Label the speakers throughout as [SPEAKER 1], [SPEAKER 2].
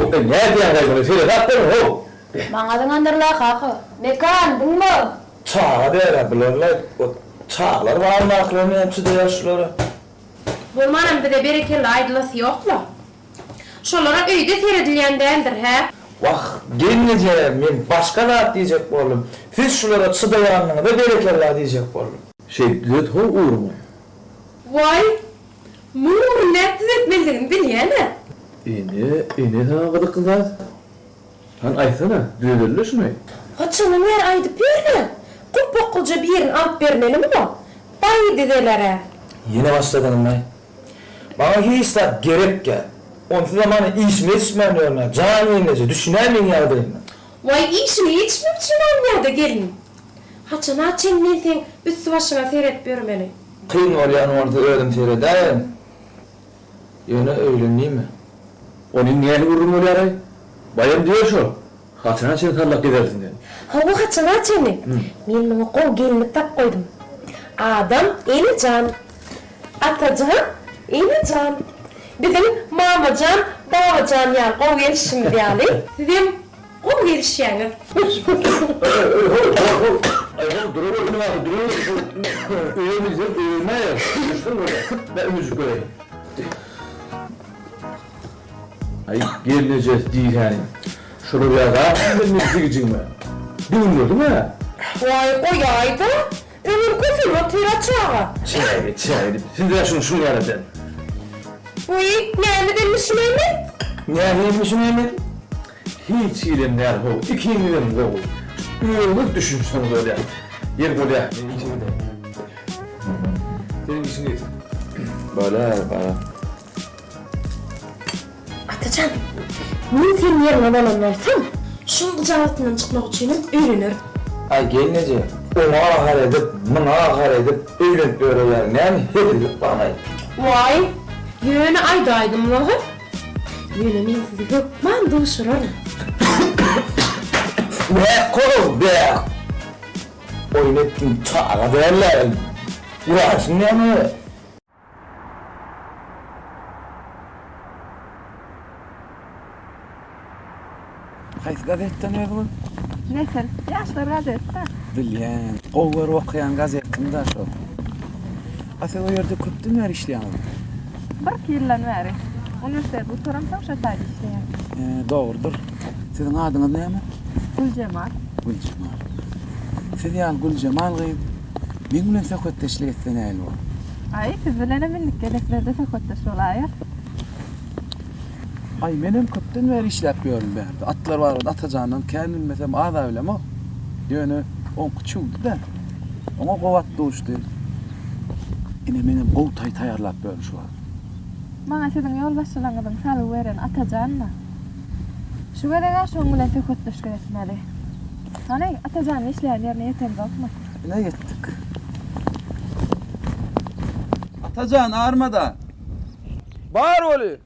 [SPEAKER 1] How, nädýäň-aý muny, seresap boluň, how!
[SPEAKER 2] Maňa zyňandyrla, kaka. Mekan, buňma!
[SPEAKER 1] Çaga däl-ä bular-laý, o çagalar baryndakylar näme çydaýar şulara?
[SPEAKER 3] Bolmanam bize berekella aýdylasy ýok-la. Şolara öýde seredilýän däldir, hä?
[SPEAKER 1] Wah, gelneje, men başga zat diýjek boldum. Siz şulara çydaýanyňyza berekella diýjek boldum. Şeýdip düzet how ugruňy.
[SPEAKER 3] Waý, muň ugruny nädip düzetmelidigini bilýän-ä.
[SPEAKER 1] Ene, ene saňa gyzykly zat. Hany aýtsana, düzedeli-le şuny.
[SPEAKER 3] Haçandan bäri aýdyp ýörün-ä. Gulpaklyja birini alyp bermeli muňa. Baý düzeler-ä.
[SPEAKER 1] Ýene başladyňmy? Maňa hiç zat gerek däl. Onsuzam hany işim ýetişmän ýörün-ä, jan gelneje, düşünäý meň ýagdaýyma.
[SPEAKER 3] Waý, işiň ýetişmek üçin alynýa-da gelin. Haçana çen men seň üsti-başyňa seredip ýörmeli.
[SPEAKER 1] Kyn bolýan bolsa özüm seredäýerin. Ýöne öýlen diýme. Ony nähili gürrüň bolýar-aý? Baýam diýer şo. Haçana çenli sallak gezersiň sen?
[SPEAKER 3] Hawa, haçana çenli? Men muňa gowy gelinlik tapyp goýdum. Adam ene jan. Atajan, ene jan. Biziň mamajan, babajan ýaly gowy gelişişimiz ýaly, sizem gowy gelişýäňiz.
[SPEAKER 1] Aý, gelneje diýsäni. Şolar ýaly men jigijigime. Düwündirdiň-ä.
[SPEAKER 3] Waý, goýaý-da. Öňem kösenip otyr-a çaga.
[SPEAKER 1] Çäge, çäge diýip, siz-ä şuny şuň ýaly eden.
[SPEAKER 3] Wiý, nämedenmişin-eý men?
[SPEAKER 1] Nähilimişin-eý men? Hiç hilem däl how, ikiňizem gowy. Özüňiz düşünseňiz bolýar. Ýeri bolýar, men işe gideýin. Seniň işiň gitsin. Bolýar, balam.
[SPEAKER 3] Atajan, men seniň ýeriňe bolan bolsam, şuň gyjalatyndan çykmak üçinem öýlenerin.
[SPEAKER 1] Aý gelneje, oňa gahar edip, muňa gahar edip, öýlenip ýöräýýäň, näme hezillik barmaý?
[SPEAKER 3] Waý, ýöne aýdaýdym wagyz. Ýöne men sizi hökman duşuraryn.
[SPEAKER 1] Bäh, korow, bäh! Oýun etdim, çaga däl-ä, uraýşyň näme?
[SPEAKER 4] Haýsy gazetden özüňiz?
[SPEAKER 5] Nesil. Ýaşlar gazeti-dä.
[SPEAKER 4] Bilýän. Gowy görüp okaýan gazetim-dä şol. A siz o ýerde köpden bäri işleýäňizmi?
[SPEAKER 5] Birki ýyldan bäri. Uniwersitet gutaramsoň şo taýda işleýän.
[SPEAKER 4] He, dogrudyr. Siziň adyňyz näme?
[SPEAKER 5] Güljemal.
[SPEAKER 4] Güljemal. Siz ýaly Güljemal gyz meň bilen söhbetdeşlik etse nähili bolar?
[SPEAKER 5] Aý, siz bilenem indiki gezeklerde söhbetdeş bolaýas.
[SPEAKER 4] Aý, menem köpden bäri işläp ýörün bärde. Atlar barada Atajandan kän bilmesem, az-a bilemok. Ýöne oňky çüwdi-dä. Oňa gowy at duşdy. Ine, menem gowy taý taýýarlap ýörün şu wagt.
[SPEAKER 5] Maňa siziň ýolbaşçylaryňyzyň salgy beren Atajan-da. Şu gezeg-ä şoň bilen söhbetdeşlik etmeli. Hany, Atajanyň işleýän ýerine ýetemzokmy?
[SPEAKER 4] Ine ýetdik. Atajan, armada.
[SPEAKER 1] Bar weli.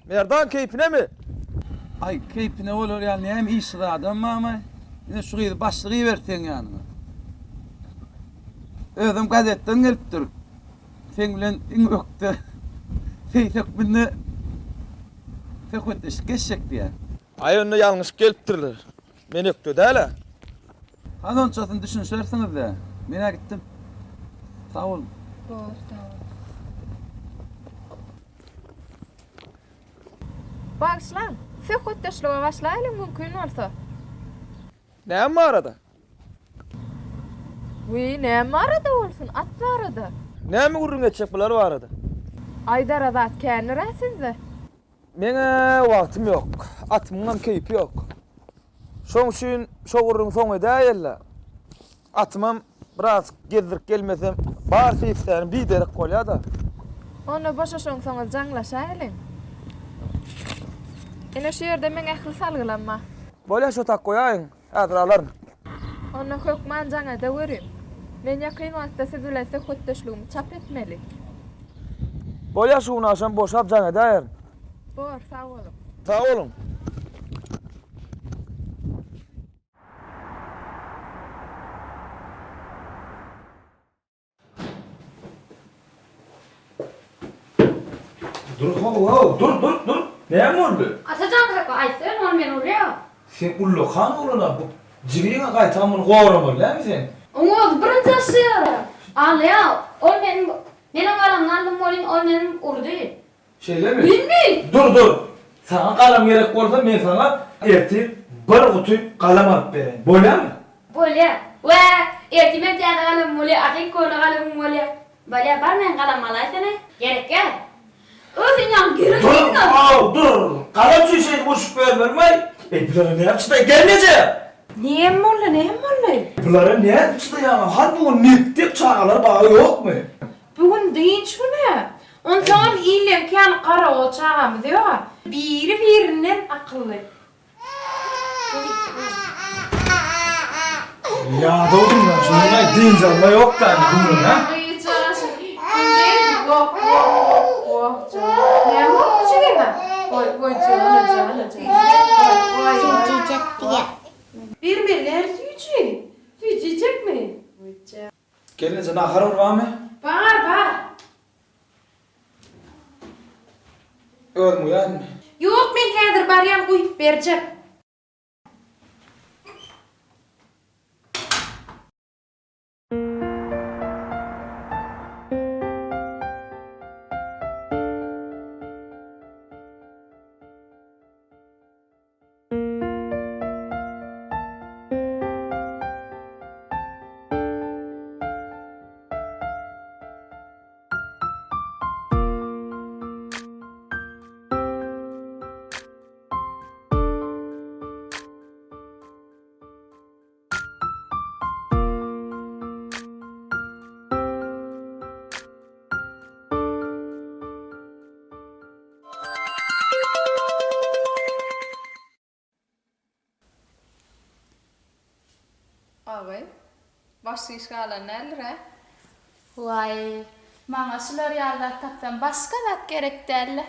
[SPEAKER 1] Merdan keýpinemi?
[SPEAKER 4] Aý, keýpine bolar ýaly näme işsiz adam barmy? Ine şu gyzy başlyk iberdi seň ýanyňa. Özem gazetden gelipdir. Seň bilen iň ökde seýis hökmünde söhbetdeşlik geçjek diýýär.
[SPEAKER 1] Aý onda ýalňyşyp gelipdirler. Men ökde däl-ä.
[SPEAKER 4] Hany onçasyny düşünişersiňiz-dä. Men-ä gitdim. Sag boluň.
[SPEAKER 5] Bor, sag bol. Bagyşlaň, söhbetdeşlige başlaýalyň mümkin bolsa.
[SPEAKER 1] Näme barada?
[SPEAKER 5] Wiý, näme barada bolsun, at barada.
[SPEAKER 1] Näme gürrüň etjek bular barada?
[SPEAKER 5] Aýdara zat kändir-ä sizde.
[SPEAKER 1] Meň-ä wagtym ýok. Atymyňam keýpi ýok. Şoň üçin şo gürrüňi soň edäýeli-dä. Atymam biraz gezdirip gelmesem, bar seýislänim biderek bolýa-da.
[SPEAKER 5] Onda boşaşaňsoňyz jaňlaşaýalyň. Ine şu ýerde meň ähli salgylam bar.
[SPEAKER 1] Bolýa şo tak goýaýyň. Häzir alaryn.
[SPEAKER 5] Onda hökman jaň edeweriň. Men ýakyn wagtda siz bilen söhbetdeşligimi çap etmeli.
[SPEAKER 1] Bolýa şu gün agşam boşap jaň edäýerin.
[SPEAKER 5] Bor, sag boluň.
[SPEAKER 1] Sag boluň. Dur how how dur dur dur. Näme boldy?
[SPEAKER 2] Atajan kaka. aýtsa ol meni urýar.
[SPEAKER 1] Sen ullakan oglan-a, bu jigiňe gaýtam muny goramaly dälmi sen?
[SPEAKER 2] Oň özi birinji aşýar. Alýar. Ol meniň men oň galamyny aldym welin ol meni urdy.
[SPEAKER 1] Şeýlemi?
[SPEAKER 2] Bilmi?
[SPEAKER 1] Dur, dur. Saňa galam gerek bolsa men saňa ertir bir guty galam alyp bereýin. Bolýarmy?
[SPEAKER 2] Bolýar. Wä, ertir meň täze galamym bolýar, a seň köne galamyň bolýar. Bolýar, bar meň galamymy alaýsana. Gerekýär. Özüň ýaly gerek
[SPEAKER 1] Dur,
[SPEAKER 2] ýok.
[SPEAKER 1] aw, dur. Galam üçin şeýdip urşup ýörmelimi-aý? Eý, bulara näme çydaý? Gelneje!
[SPEAKER 3] Näme boldy, näme boldy?
[SPEAKER 1] Bulara nädip çydaýaň? Hany bu gün mekdep çagalar bagy ýokmy?
[SPEAKER 3] Bu gün dynç güni. Onsoňam illeňki ýaly garagol çagamyz ýog-a. Biri-birinden akylly.
[SPEAKER 1] Ýadawdym men şundan-aý, dynç alma ýok-da indi bu gün, hä? Gelneje nahar bir barmy?
[SPEAKER 3] Bar, bar.
[SPEAKER 1] Özüm guýaýynmy?
[SPEAKER 3] Ýok, men häzir barýan guýup berjek.
[SPEAKER 5] Agy, başga iş galan däldir-ä?
[SPEAKER 6] Waý, maňa şular ýaly zat tapsam başga zat gerek däl-le.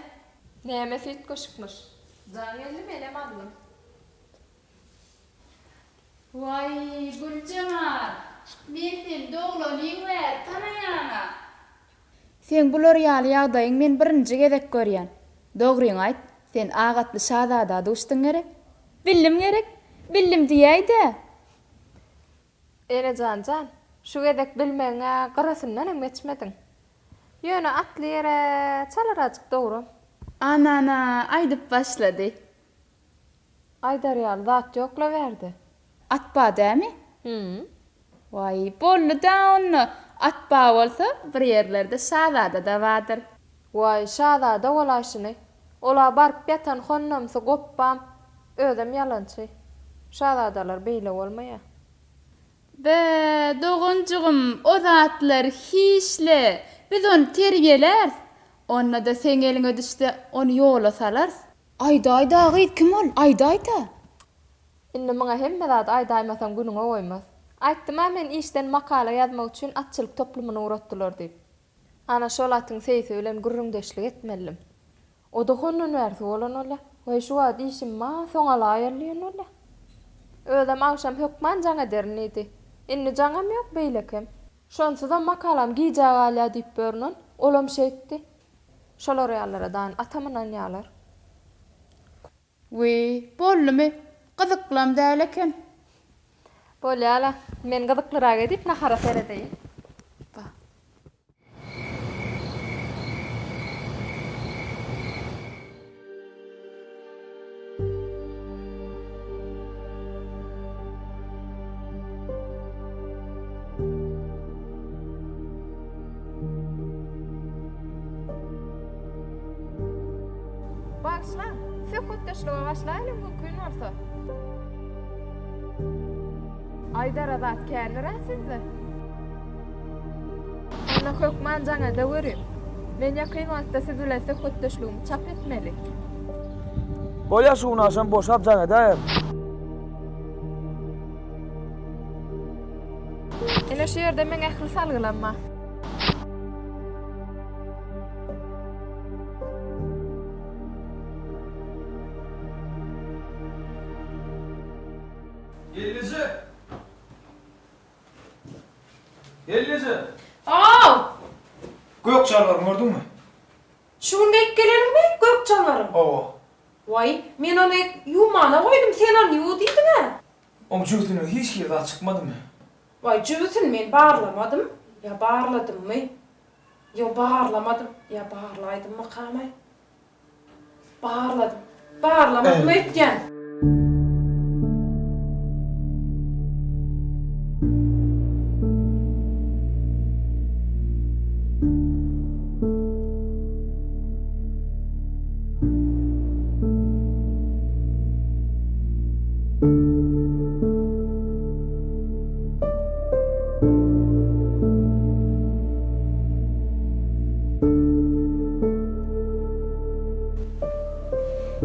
[SPEAKER 5] Nämesi üýtgeşikmiş? Jaň geldi, menem aldym.
[SPEAKER 6] Waý, Güljemal, men seni doglanyň bäri tanaýan-a. Seň bular ýaly ýagdaýyň men birinji gezek görýän. Dogryňy aýt, sen ak atly şazada duşduň gerek? Bildim gerek? Bildim diýäý-dä!
[SPEAKER 5] Enejan jan, şu gezek bilmegiň-ä gyrasyndan hem geçmediň. Ýöne atly ýere çalarajyk dogrum.
[SPEAKER 6] Anana, aýdyp başlady.
[SPEAKER 5] Aýdar ýaly zat ýok-la bärde.
[SPEAKER 6] At bar dämi?
[SPEAKER 5] Hü.
[SPEAKER 6] Waý, boldy-da onda. At bar bolsa, bir ýerlerde şazada-da bardyr.
[SPEAKER 5] Waý, şazada bolaýşyny. Ol-a baryp ýatan honnamsy gopbam, özem ýalançy. Şazadalar beýle bolmaýar.
[SPEAKER 6] Be, doganjygym, o zatlar hiç-le. Biz ony terbiýeläris. Onda-da seň eliňe düşse, ony ýola salarys. Aýdaý-da gyz, kim ol? Aýdaý-da!
[SPEAKER 5] Indi muňa hemme zady aýdaýmasaň günüňe goýmaz. Aýtdym-a men işden makala ýazmak üçin atçylyk toplumyna ugratdylar diýip. Ana şol atyň seýsi bilen gürrüňdeşlik etmelidim. O-da hondan bärsi bolan bolýa. Weý şu wagt işim bar, soň alaýaly diýen bolýa. Özem agşam hökman jaň ederin diýdi. Indi jaňam ýok, beýlekem. Şonsuzam makalam gijä galýa diýip ýörün ol. Olam şeýtdi. Şolar ýalylara dan atam ynanýarlar.
[SPEAKER 6] Wiý, boldumy? Gyzyklam däl eken.
[SPEAKER 5] Bolýa-la, men gyzyklyrak edip nahara seredeýin.
[SPEAKER 6] Ba.
[SPEAKER 5] Bagyşlaň, söhbetdeşlige başlaýalyň mümkin bolsa. Aýdara zat kändir-ä sizde. Onda hökman jaň edeweriň. Men ýakyn wagtda siz bilen söhbetdeşligimi çap etmeli.
[SPEAKER 1] Bolýa şu gün agşam boşap jaň edäýerin.
[SPEAKER 5] Ine şu ýerde meň ähli salgylam bar.
[SPEAKER 1] Gelneje! Gelneje!
[SPEAKER 3] Haw!
[SPEAKER 1] Gök jalbarymy gördüňmi?
[SPEAKER 3] Şu gün geýip geleniňmi gök jalbaryň?
[SPEAKER 1] Hawa.
[SPEAKER 3] Waý, men ony ýuwmana goýdum, sen ony ýuw diýdiň-ä.
[SPEAKER 1] Oň jübüsinden hiç hili zat çykmadymy?
[SPEAKER 3] Waý, jübüsini men barlamadym. Ýa barladymmy? Ýok, barlamadym. Ýa barlaýdymmykam-aý? Barladym. Barlamadym öýtýän.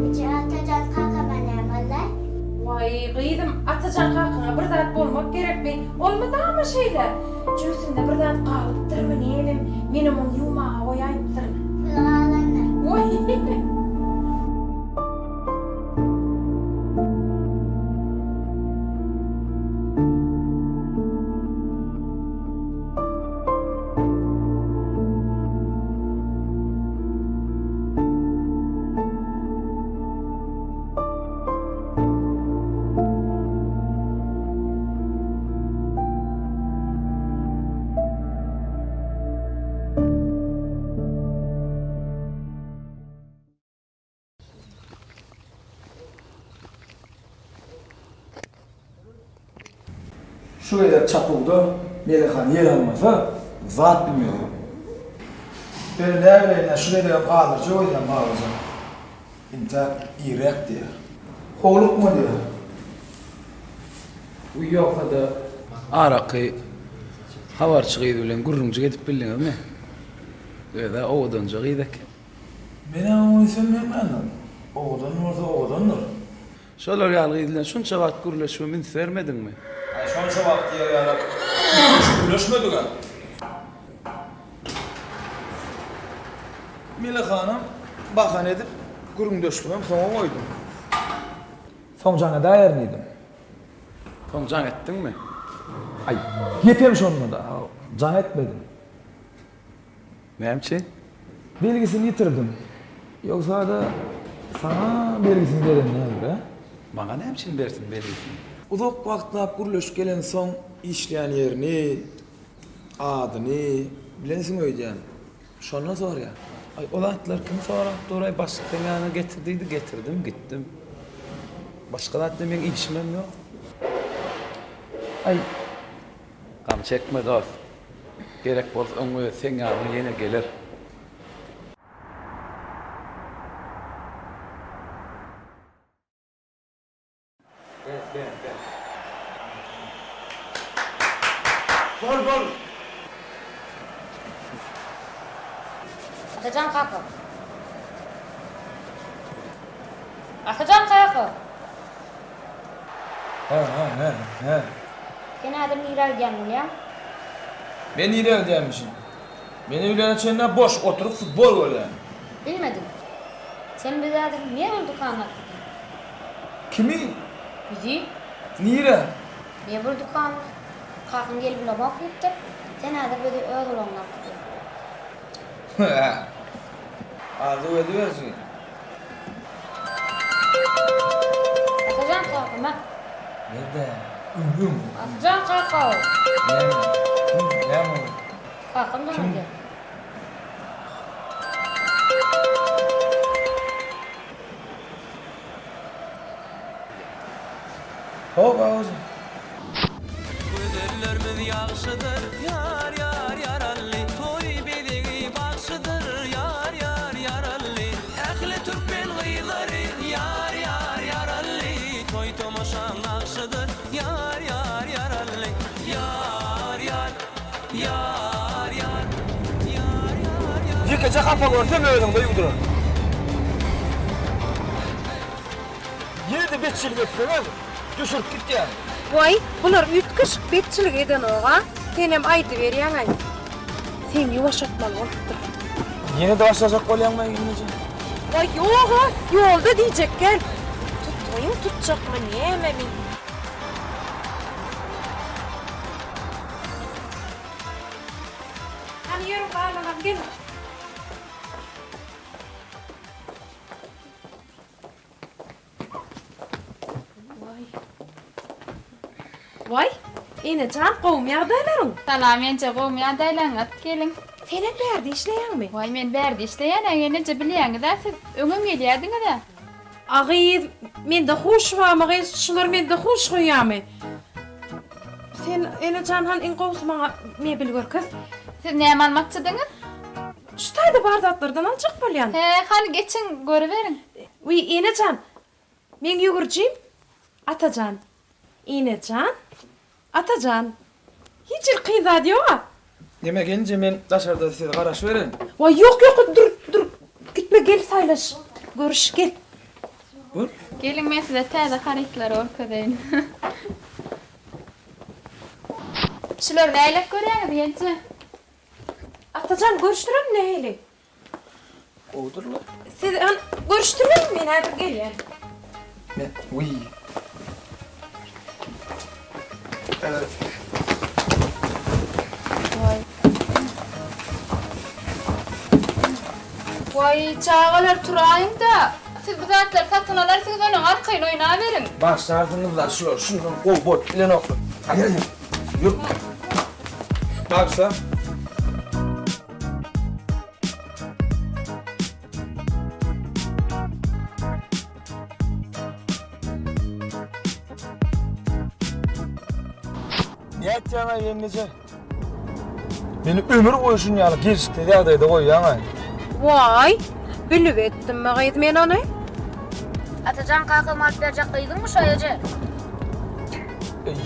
[SPEAKER 7] Eje Atajan kakama näme boldy?
[SPEAKER 3] Waý, gyzym, Atajan kakaňa bir zat bolmak gerekmi? Ol mydama şeýle. Jübüsinde bir zat galypdyrmy, näme, menem ony ýuwmaga goýaýypdyryn.
[SPEAKER 7] Pul galandyr.
[SPEAKER 3] Waý.
[SPEAKER 1] Şu gezek çapuwda Melehan ýer almasa, zat bilmez. Ýöne näbileýin-ä, şu gezegem galdyrjak öýdýän Babajan. Intäk irräk diýýär. Howlukma diýýär.
[SPEAKER 4] Uý ýogsa-da araky habarçy gyz bilen gürrüňjik edip bildiňizmi? Öz-ä owadanja gyz eken.
[SPEAKER 1] Men-ä oňa ünsem bermändim. Owadan bolsa owadandyr.
[SPEAKER 4] Şolar ýaly gyz bilen şunça wagt gürleşibem üns bermediňmi?
[SPEAKER 1] Aý, şonça wagt diýer ýaly üýtgeşik gürleşmedig-ä. Mele hanym bahana edip, gürrüňdeşligem soňa goýdum. Soň jaň edäýerin diýdim.
[SPEAKER 4] Soň jaň etdiňmi?
[SPEAKER 1] Aý, gepem şonda-da, jaň etmedim.
[SPEAKER 4] Näme üçin?
[SPEAKER 1] Belgisini ýitirdim. Ýogsa-da, saňa belgisini beren däldir-ä?
[SPEAKER 4] Maňa näme üçin bersin belgisini?
[SPEAKER 1] Uzak wagtlap gürleşip gelensoň işleýän ýerini, adyny bilensiň öýdýän. Şondan soraýan.
[SPEAKER 4] Aý, o zatlary kim sorap dur-aý, başlyk seň ýanyňa getir diýdi, getirdim, gitdim. Başga zat bilen meň işimem ýok.
[SPEAKER 1] Aý.
[SPEAKER 4] Gam çekme dost. Gerek bolsa oň özi seň ýanyňa ýene geler.
[SPEAKER 1] Bol bol.
[SPEAKER 2] Atajan kaka. Atajan kaka.
[SPEAKER 1] Hä hä hä hä.
[SPEAKER 2] Sen häzir nirä gidýäň bolýaň?
[SPEAKER 1] Men nirä gidýänmişim? Men öýläne çenli boş oturyp futbol görýän.
[SPEAKER 2] Bilmedim. Sen bizi häzir mebel dükanyna alyp gidýäň.
[SPEAKER 1] Kimi?
[SPEAKER 2] Bizi.
[SPEAKER 1] Nirä?
[SPEAKER 2] Mebel dükanyna. Kakaň gelip bilemok diýipdir. Sen häzir bizi öz ulagyňda alyp gidýäň.
[SPEAKER 1] Hä. Arzuw ediberjigim.
[SPEAKER 2] Atajan kaka mak.
[SPEAKER 1] Nirde? Üm üm.
[SPEAKER 2] Atajan kaka.
[SPEAKER 1] Näme? Kim? Näme boldy?
[SPEAKER 2] Kakam jaň edýär.
[SPEAKER 1] Ho babajyk.
[SPEAKER 8] Gözellermiz ýagşydyr, ýar, ýar, ýarally, Toý bezegi bagşydyr, ýar, ýar, ýarally. Ähli türkmen gyzlary, ýar, ýar, ýarally, Toý-tomaşaň nagşydyr, ýar, ýar, ýarally. Ýar, ýar, ýar, ýar, ýar, ýar, ýar.
[SPEAKER 1] Ýekeje hapa görsem özüňde ýuwduraryn. Ýene-de betçilik etseňiz, düşürip gitýän.
[SPEAKER 3] Waý, bular üýtgeşik betçilik edenog-a, senem aýdyberýäň-aý. Seni ýuwaşatmaly bolupdyr.
[SPEAKER 1] Ýene-de başlajak bolýaňmy, gelneje?
[SPEAKER 3] Waý, ýog-a, ýolda diýjekgän. Tutgaýyň tutjakmy, näme men? Hany ýörüň, balalam, geliň. Waý, ene jan, gowumy ýagdaýlaryň?
[SPEAKER 6] Salam enje, gowumy ýagdaýlaryňyz? Geliň.
[SPEAKER 3] Senem bärde işleýäňmi?
[SPEAKER 6] Waý, men bärde işleýän-ä, eneje, bilýäňiz-ä siz. Öňem gelýärdiňiz-ä.
[SPEAKER 3] A gyz, mende huş barmy gyz, şular mende huş goýýarmy? Sen, ene jan, hany iň gowusy maňa mebel görkez.
[SPEAKER 6] Siz näme almakçydyňyz?
[SPEAKER 3] Şu taýda bar zatlardan aljak bolýan.
[SPEAKER 6] He, hany geçiň, görüberiň.
[SPEAKER 3] Wiý, ene jan, meň ýüwürjim Atajan. Ene jan, Atajan. Hiç hili kyn zat ýog-a.
[SPEAKER 1] Neme gelinje men daşarda size garaşybereýin.
[SPEAKER 3] Waý, ýok, ýok, dur, dur, gitme, gel saýlaş, görüş, gel.
[SPEAKER 1] Bor.
[SPEAKER 6] Geliň, men size täze harytlary görkezeýin. Şulary nähilek görýäňiz, gelje?
[SPEAKER 3] Atajan, görüşdirem nähili?
[SPEAKER 1] Gowudyrlar.
[SPEAKER 3] Siz an görüşdirmeyin men häzir gelýän.
[SPEAKER 1] Men wiý.
[SPEAKER 6] Waý, çagalar turaýyň-da. Siz bu zatlary satyn alarsyňyz, onuň arkaýyn oýnaberiň.
[SPEAKER 1] Bagyşlarsyňyz-da şular şundan gowy bolup bilenoklar. Ýür. Bagyşla. Nätýäň-aý gelneje? Meni ömür boýy şun ýaly gelşiksiz ýagdaýda goýýaň-aý.
[SPEAKER 3] Waý, bilip etdimmi gyz men ony?
[SPEAKER 2] Atajan kakam alyp berjek gyzyňmy şo eje?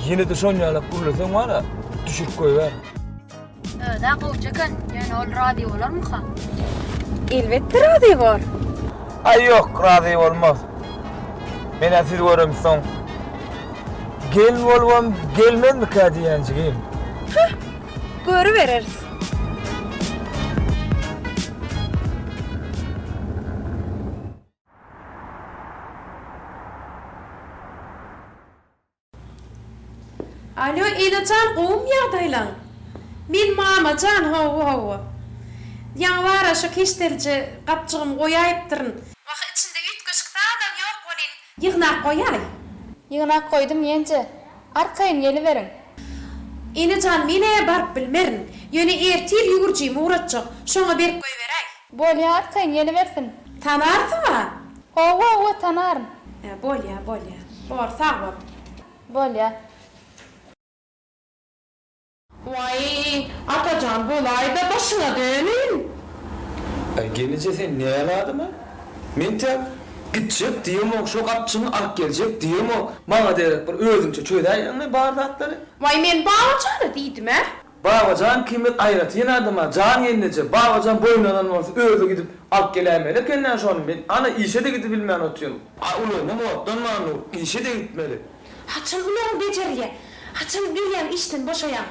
[SPEAKER 1] Ýene-de şon ýalak gürleseň bar-a, düşürip goýbär.
[SPEAKER 2] Özä gowja eken, ýöne ol razy bolarmyka?
[SPEAKER 3] Elbetde razy bor.
[SPEAKER 1] Aý ýok, razy bolmaz. Men-ä sizi göremsoň, gelin bolubam gelmezmikä diýýän jigim.
[SPEAKER 3] Hah, görübereris. Alo Enejan gowumy ýagdaýlaň? Men Mamajan hawa hawa. Ýaňy bara şo keşdelije gapjygymy goýaýypdyryn. Wah içinde üýtgeşik zadam ýok welin ýygnap goýaý.
[SPEAKER 6] Ýygnap goýdum ýenje. Arkaýyn geliberiň.
[SPEAKER 3] Enejan men-ä baryp bilmerin. Ýöne ertir ýüwürjimi ugratjak. Şoňa berip goýberäý.
[SPEAKER 6] Bolýa arkaýyn gelibersin.
[SPEAKER 3] Tanarsyň-a?
[SPEAKER 6] Hawa hawa tanaryn.
[SPEAKER 3] Hä bolýa bolýa. Bor sag bol.
[SPEAKER 6] Bolýa.
[SPEAKER 3] Waý, Atajan bolaýda başyňa döneýin.
[SPEAKER 1] Aý gelneje sen näme adama? Men tä gitjek diýemok, şo gapjygyňy alyp geljek diýemok. Maňa derek bir özüňçe çözäýeňmi bar zatlary?
[SPEAKER 3] Waý men Babajana diýdim-ä.
[SPEAKER 1] Babajan ikimiz aýratyn adama, jan gelneje, Babajan boýun alan bolsa özi gidip alyp geläýmeli eken-dä şony, men ana işe-de gidibilmän otyryn. A ulagymam otlanman dur, işe-de gitmeli.
[SPEAKER 3] Haçan ulagyň bejerilýä? Haçan gelýäň işden boşaýaň?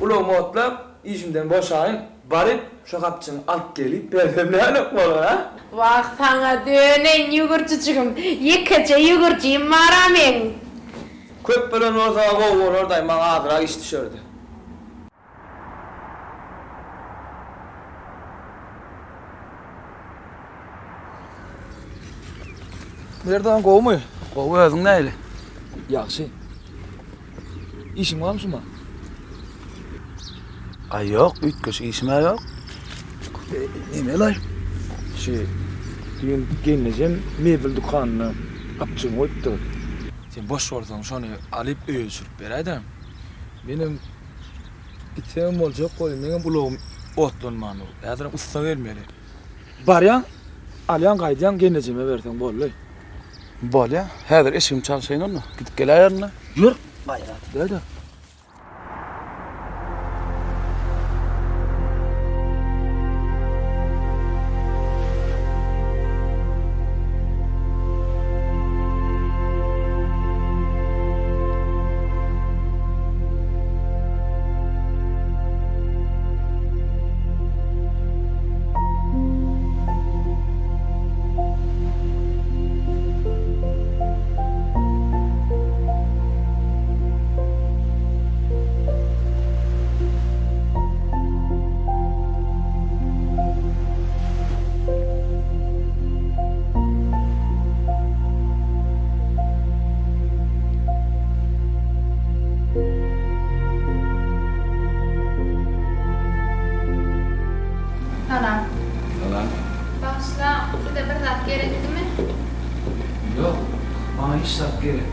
[SPEAKER 1] Ulagymy otlap, işimden boşaýyn, baryp şo gapjyňy alyp gelip bersem nälik bolar, a?
[SPEAKER 3] Wah, saňa döneýin ýüwürjijigim, ýekeje ýüwürjim bar-a meň.
[SPEAKER 1] Köp bolan bolsa gowy bolardaý maňa azrak iş düşerdi. Merdan gowumy?
[SPEAKER 4] Gowy özüň nähili?
[SPEAKER 1] Ýagşy. Işiň barmy şuma?
[SPEAKER 4] Aý ýok, üýtgeşik işim-ä ýok.
[SPEAKER 1] Neme-laý? Şu düýn gelnejem mebel dükanyna gapjygyny goýupdyr. Sen boş bolsaň şony alyp öýe düşürip beräýdä. Menem gitsemem boljak welin meňem ulagym otlanman dur. Häzirem ussa gelmeli. Barýaň, alýaň gaýdýaň gelnejeme berseň boldy.
[SPEAKER 4] Bolýa. Häzir eşigimi çalşaýyn onda. Gidip geläýerin-dä.
[SPEAKER 1] Ýör, gaýrat edäý-dä.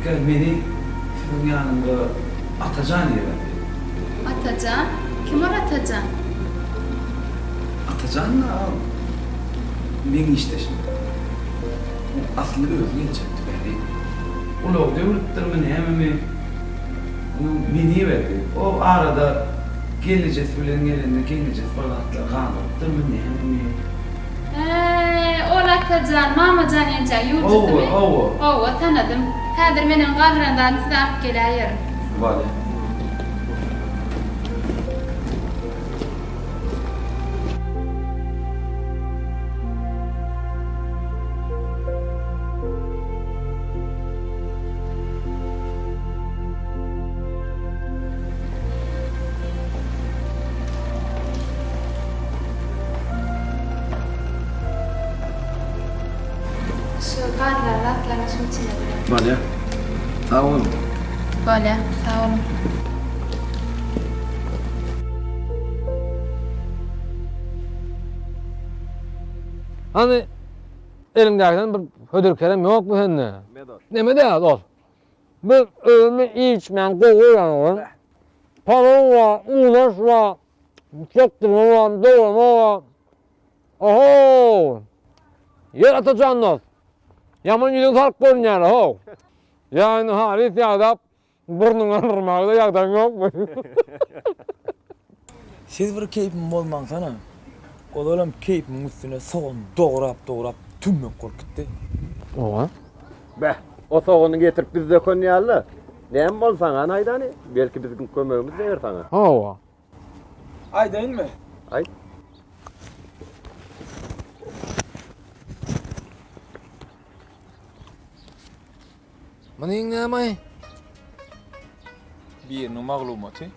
[SPEAKER 4] Gerekgär meni siziň ýanyňyza Atajan iberdi.
[SPEAKER 6] Atajan? Kim ol Atajan?
[SPEAKER 4] Atajan-da meň işdeşim. Asly özi geljekdi bäri. Ulagy döwlüpdirmi nämemi, onuň meni iberdi. O arada gelnejesi bilen gelende gelnejesi bir zatlar galdyrypdyrmy nämemi.
[SPEAKER 6] Hä, ol Atajan, Mamajan enjäň ýuwujysymy?
[SPEAKER 4] Hawa, hawa.
[SPEAKER 6] Hawa, tanadym. Häzir meniň galdyran zadymy size alyp geläýerin.
[SPEAKER 4] Bolýa.
[SPEAKER 6] Şu galdyran zatlaryňy şuň içinde duran.
[SPEAKER 4] Bolýa. Sag boluň.
[SPEAKER 6] Bolýa, sag boluň.
[SPEAKER 9] Hany eliňdäkiden bir hödür-kerem ýokmy sende? Neme däl dost. Biz öýümi iýip-içmäni gowy görýän oglan. Palaw bar, unaş bar, çekdirme bar, dograma bar. Oho! Ýer Atajan dost. Ýaman ýüzüň salyk görünýär-ä how. Ýa indi halys ýagdap burnuňy aldyrmaga-da ýagdaýyň ýokmy?
[SPEAKER 1] Siz bir keýpimi bozmaňsana. Ozalam keýpimiň üstüne sogan dograp-dograp tümmek bolup gitdi.
[SPEAKER 9] Oňa.
[SPEAKER 10] Beh, o sogany getirip biz döken ýaly-la. Näme boldy saňa hany aýdany? Belki biziň kömegimiz deger saňa.
[SPEAKER 9] Hawa.
[SPEAKER 1] Aýdaýynmy?
[SPEAKER 10] Aýt.
[SPEAKER 9] Munyň näme-aý?
[SPEAKER 1] Biriniň maglumaty.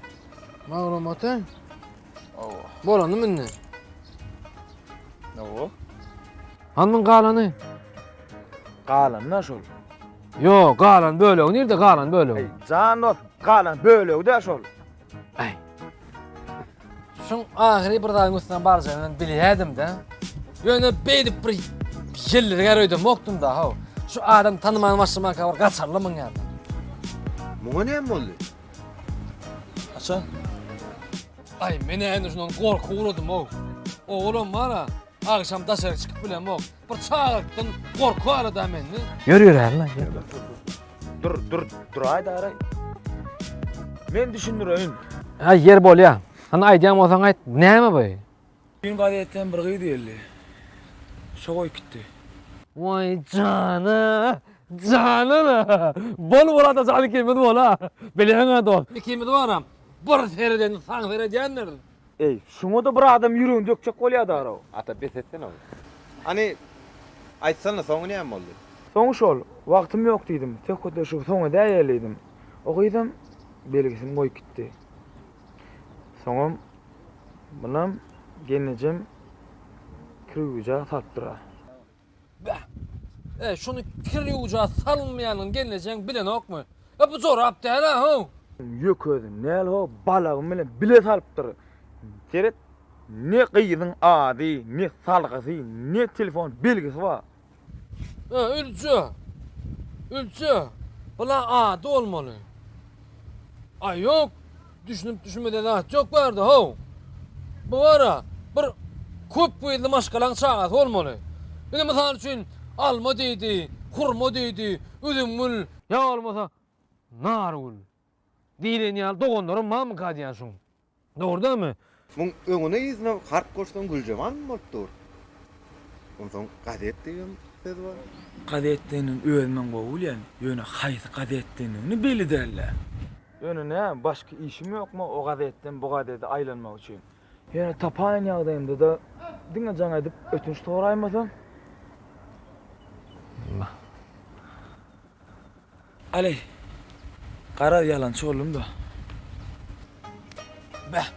[SPEAKER 9] Maglumaty?
[SPEAKER 1] Hawa.
[SPEAKER 9] Bolanymy indi?
[SPEAKER 1] Hawa.
[SPEAKER 9] Hany muň galany?
[SPEAKER 1] Galany-da şol.
[SPEAKER 9] Ýok, galan bölegi nirde galan bölegi?
[SPEAKER 1] Eý, jan dost, galan bölegi-dä şol.
[SPEAKER 9] Aý. Şuň ahyry bir zadyň üstüne barjagyny men bilýärdim-de. Ýöne beýdip bir ýeldirgär öýdemokdym-da, how. Şu adam tanyman başlamanka bir gaçarly muň ýanyndan.
[SPEAKER 10] Muňa näme boldy?
[SPEAKER 1] Haçan?
[SPEAKER 9] Aý, men-ä indi şundan gorky ugradym-ow. Ogulam bar-a, agşam daşary çykyp bilemok. Bir çagalykdan gorky bar-da mende. Ýör ýörärin-aý, ýör.
[SPEAKER 1] Dur, dur, duraý daraý. Men düşündireýin.
[SPEAKER 9] Aý, ýer bolýa. Hany aýdýan bolsaň aýt, näme bu?
[SPEAKER 1] Düýn gazetden bir gyz geldi. Şo goýup gitdi.
[SPEAKER 9] Waý jana, janyna. Bol bol Atajan ikimiz bol-a. Bilýäň-ä dost, ikimiz baram bir seredende saňa seredýändiris.
[SPEAKER 1] Eý, şuňa-da bir adam ýüregini dökjek bolýa daraw.
[SPEAKER 10] Ata bes etsene ony. Hany, aýtsana, soňy näme boldy?
[SPEAKER 1] Soňy şol, wagtym ýok diýdim, söhbetleşigi soň edäýeli diýdim. O gyzam belgisini goýup gitdi. Soňam munam gelnejem kir ýuwuja salypdyr-a.
[SPEAKER 9] Beh! E, şuny kir ýuwuja salynmaýanyny gelnejeň bilenokmy? E, bu jorap däl-ä, how!
[SPEAKER 1] Ýökezi näl-how balagym bilen bile salypdyr. Seret, ne gyzyň ady, ne salgysy, ne telefon belgisi bar.
[SPEAKER 9] E, Ülje! Ülje! Bula ady bolmaly. Aý, ýok, düşünip düşünmeden zat ýok bu ýerde, how! Bu bar-a, bir köp gyzly maşgalaň çagasy bolmaly. Indi mysal üçin, alma diýdi, hurma diýdi, üzümgül. Ýa bolmasa, nargül diýlen ýaly doganlarym barmyka diýýän şuň. Dogry dälmi?
[SPEAKER 10] Muň öňüne yzyna harp goşsaň Güljemalmy bolup dur. Onsoň gazet diýibem söz bar.
[SPEAKER 1] Gazetdigini özümem gowy bilýän, ýöne haýsy gazetdigini belli däldi. Ýöne näme, başga işim ýokmy o gazetden bu gazete aýlanmak üçin? Ýöne tapaýan ýagdaýymda-da diňe jaň edip ötünç soraýmasam. Aly, garaz ýalançy boldum-da.
[SPEAKER 9] Beh!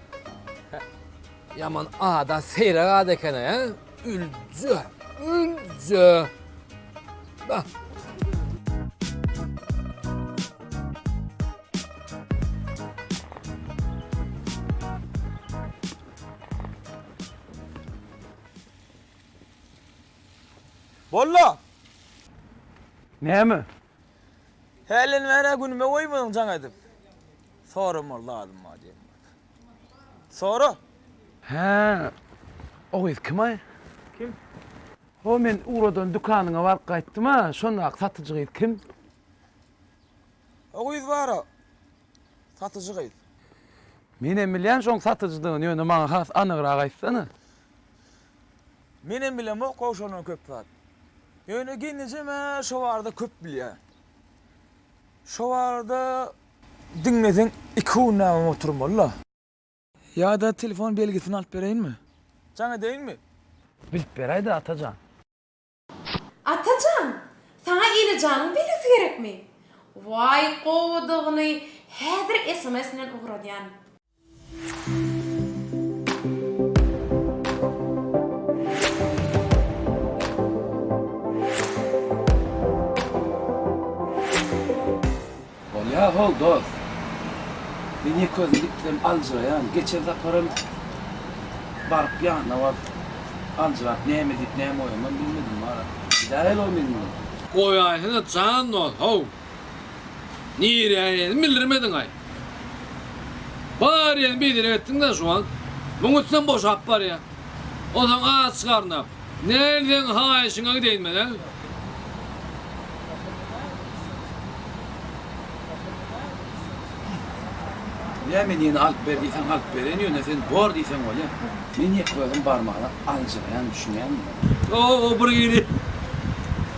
[SPEAKER 9] Ýaman ada seýrek ad eken-ä, hä? Ülje! Ülje! Beh!
[SPEAKER 1] Bolla!
[SPEAKER 4] Näme?
[SPEAKER 1] Hälden bäri günüme goýmadyň jaň edip. Soramaly zadym bar diýen bolup. Sora.
[SPEAKER 4] Hä, o gyz kim-aý?
[SPEAKER 1] Kim?
[SPEAKER 4] Ho, men ugradan dükanyňa baryp gaýtdym-a, şondaky satyjy gyz kim?
[SPEAKER 1] O gyz bar-a, satyjy gyz.
[SPEAKER 4] Menem bilýän şoň satyjydygyny, ýöne maňa has anygrak aýtsana.
[SPEAKER 1] Menem bilemok-ow şondan köp zat. Ýöne gelnejem-ä şo barada köp bilýär. Şo barada diňleseň iki günläbem oturmaly-la. Ýa-da telefon belgisini alyp bereýinmi? Jaň edeýinmi?
[SPEAKER 4] Bilip beräý-dä, Atajan.
[SPEAKER 3] Atajan, saňa Enejanyň belgisi gerekmi? Waý, gowudygyny häzir sms bilen ugradýan.
[SPEAKER 4] Bolýa how dos. Men ýeke özüm gitsem aljyraýan. Geçen saparam baryp ýanyna baryp aljyrap näme diýip näme goýanymam bilmedim wara. Gidäýeli-ow meniň bilen.
[SPEAKER 9] Goýaýsana jan dos how. Nirä ýeni bildirmediň-aý. Bar ýerini biderek etdiň-dä şu wagt. Muň üstünem boşap barýa. Onsoň aç garna. Näl seň haýyşyňa gideýin men, hä?
[SPEAKER 4] Nä men ýene alyp ber diýseň alyp bereýin, ýöne sen bor diýseň bolýa. Men ýeke özüm barmagyna aljyraýan düşünýäňmi?
[SPEAKER 9] O-o bir hili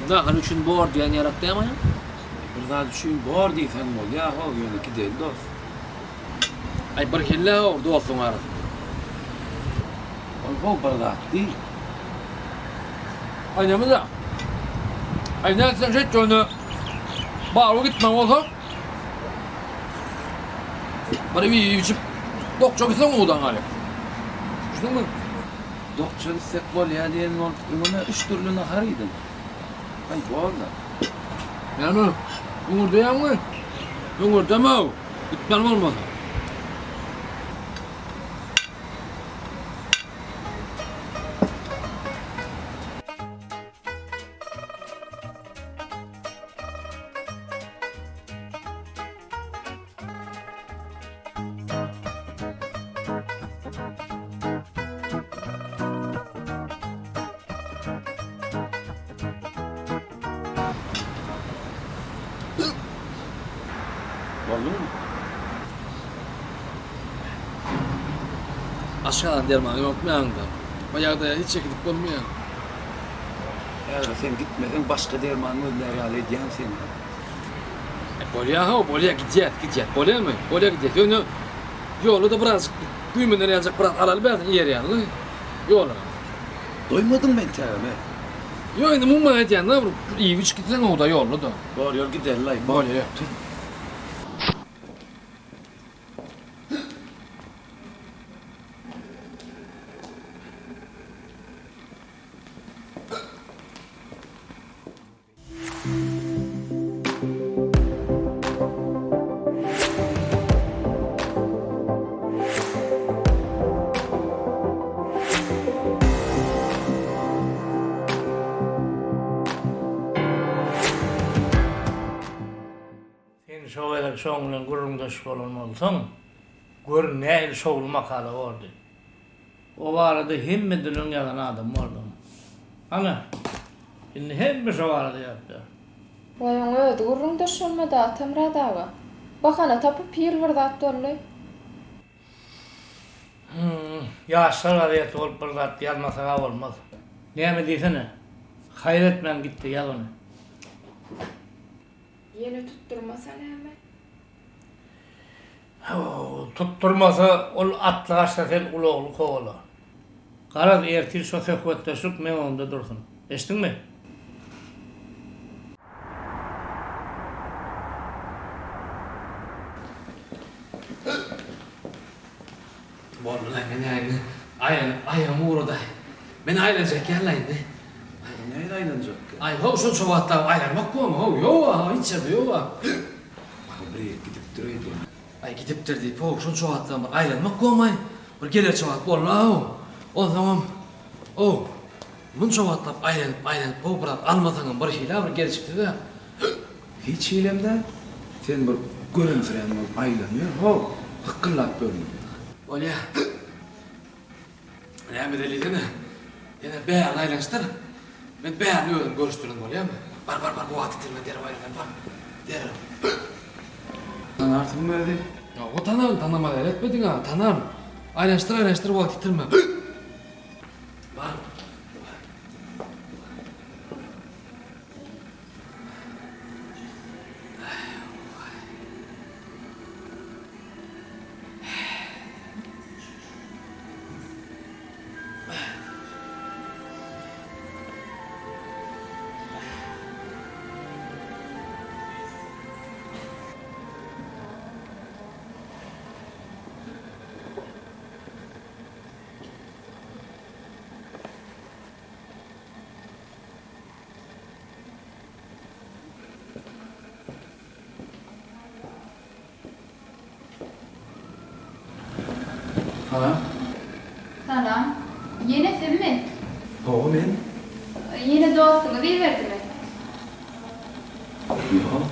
[SPEAKER 9] nahar üçin bor diýen ýarak dämi?
[SPEAKER 4] Bir zat üçin bor diýseň bolýa how, ýöne gideli dos.
[SPEAKER 9] Aý bir hili how dostuň arasynda.
[SPEAKER 4] Ol how bir zat diý.
[SPEAKER 9] Aý näme-de? Aý nätseň şeýt ýöne baryp gitmän bolsa bir iýip içip dokja gitseň owdan galyp. Düşündiňmi?
[SPEAKER 4] Dokja gitsek bolýa diýen bolup öňüme üç dürli nahar iýdim. Aý bor-da.
[SPEAKER 9] Näme? Hüňürdeýäňmi? Hüňürdeme-ow, gitmeli bolmasa.
[SPEAKER 4] Boldumy?
[SPEAKER 9] Aşgazan dermany ýokmy ýanyňda? Bu ýagdaýa hiç ýeke gidip bolmaýar.
[SPEAKER 4] Häzir sen gitmeseň başga derman gözlär ýaly edýän seni.
[SPEAKER 9] Bolýa how, bolýa gidýäs, gidýäs. Bolýamy? Bolýa gidýäs. Ýöne ýolda-da birazjyk güýmener ýaljak biraz alaly bärden iýer ýaly. Ýola.
[SPEAKER 4] Doýmadyňmy entägem-e?
[SPEAKER 9] Ýok indi umuman aýdýan-da bir iýip içip gitseň gowy-da ýolda-da.
[SPEAKER 4] Bor ýör gideli-laý.
[SPEAKER 9] Bolýa ýör. Tur.
[SPEAKER 11] Sen şo gezek şoň bilen gürrüňdeş bolan bolsaň, gör nähili şowly makala bordy. O barada hemmeden öň ýazan adam borduň. Ana, indi hemme şo barada ýazyp ýör.
[SPEAKER 5] Waý oň özi gürrüňdeş bolmady Atamyrat aga. Bahana tapyp hil bir zat boldy.
[SPEAKER 11] Hum, Ýaşlar gazeti bolup bir zat ýazmasak-a bolmaz. Näme diýsene. Haýyr etmän git-de ýaz ony.
[SPEAKER 5] Ýene tutdurmasa näme?
[SPEAKER 11] Haw, tutdurmasa, ol atly gaçsa sen ulagly kowala. Garaz, ertir şo söhbetdeşlik meň öňümde dursun. Eşitdiňmi?
[SPEAKER 9] Boldy-laý, men-ä indi aýlanyp aýagym gurady-aý. Men aýlanjak ýaly-laý indi.
[SPEAKER 4] Nähili aýlanjak?
[SPEAKER 9] Aý, how, şunça wagtlap aýlanmak bormy, how? Ýog-a, hiç ýerde ýog-a.
[SPEAKER 4] How, bir ýerik gidipdir öýdýän.
[SPEAKER 9] Aý, gidipdir diýip, how, şunça wagtlap bir aýlanmak bormy-aý? Bir gelerçe wagt boldy-a, how. Onsoňam, how, munça wagtlap aýlanyp, aýlanyp, how, biraz almasaňam birhili-ä bir gelşiksiz-ä.
[SPEAKER 4] Hiç hilem däl. Sen bir göremsirän bolup aýlanyber, how, hykgyllap ýörme.
[SPEAKER 12] Bolýa. Näme edeli-diýsene. Ýene bärini aýlanyşdyr. Men bärini özüm görüşdirin, bolýamy? Bar, bar, bar, bu wagt ýitirme, derrew aýlan, bar. Derrew.
[SPEAKER 4] Tanarsyňmy özi?
[SPEAKER 12] Ýok, tanaryn, tanamaz ýaly etmediň-ä, tanaryn. Aýlanyşdyr, aýlanyşdyr, wagt ýitirme. Bar.
[SPEAKER 4] Salam.
[SPEAKER 6] Salam. Ýene sizmi?
[SPEAKER 4] Hawa, men.
[SPEAKER 6] Ýene dostuňyz iberdimi?
[SPEAKER 4] Ýok.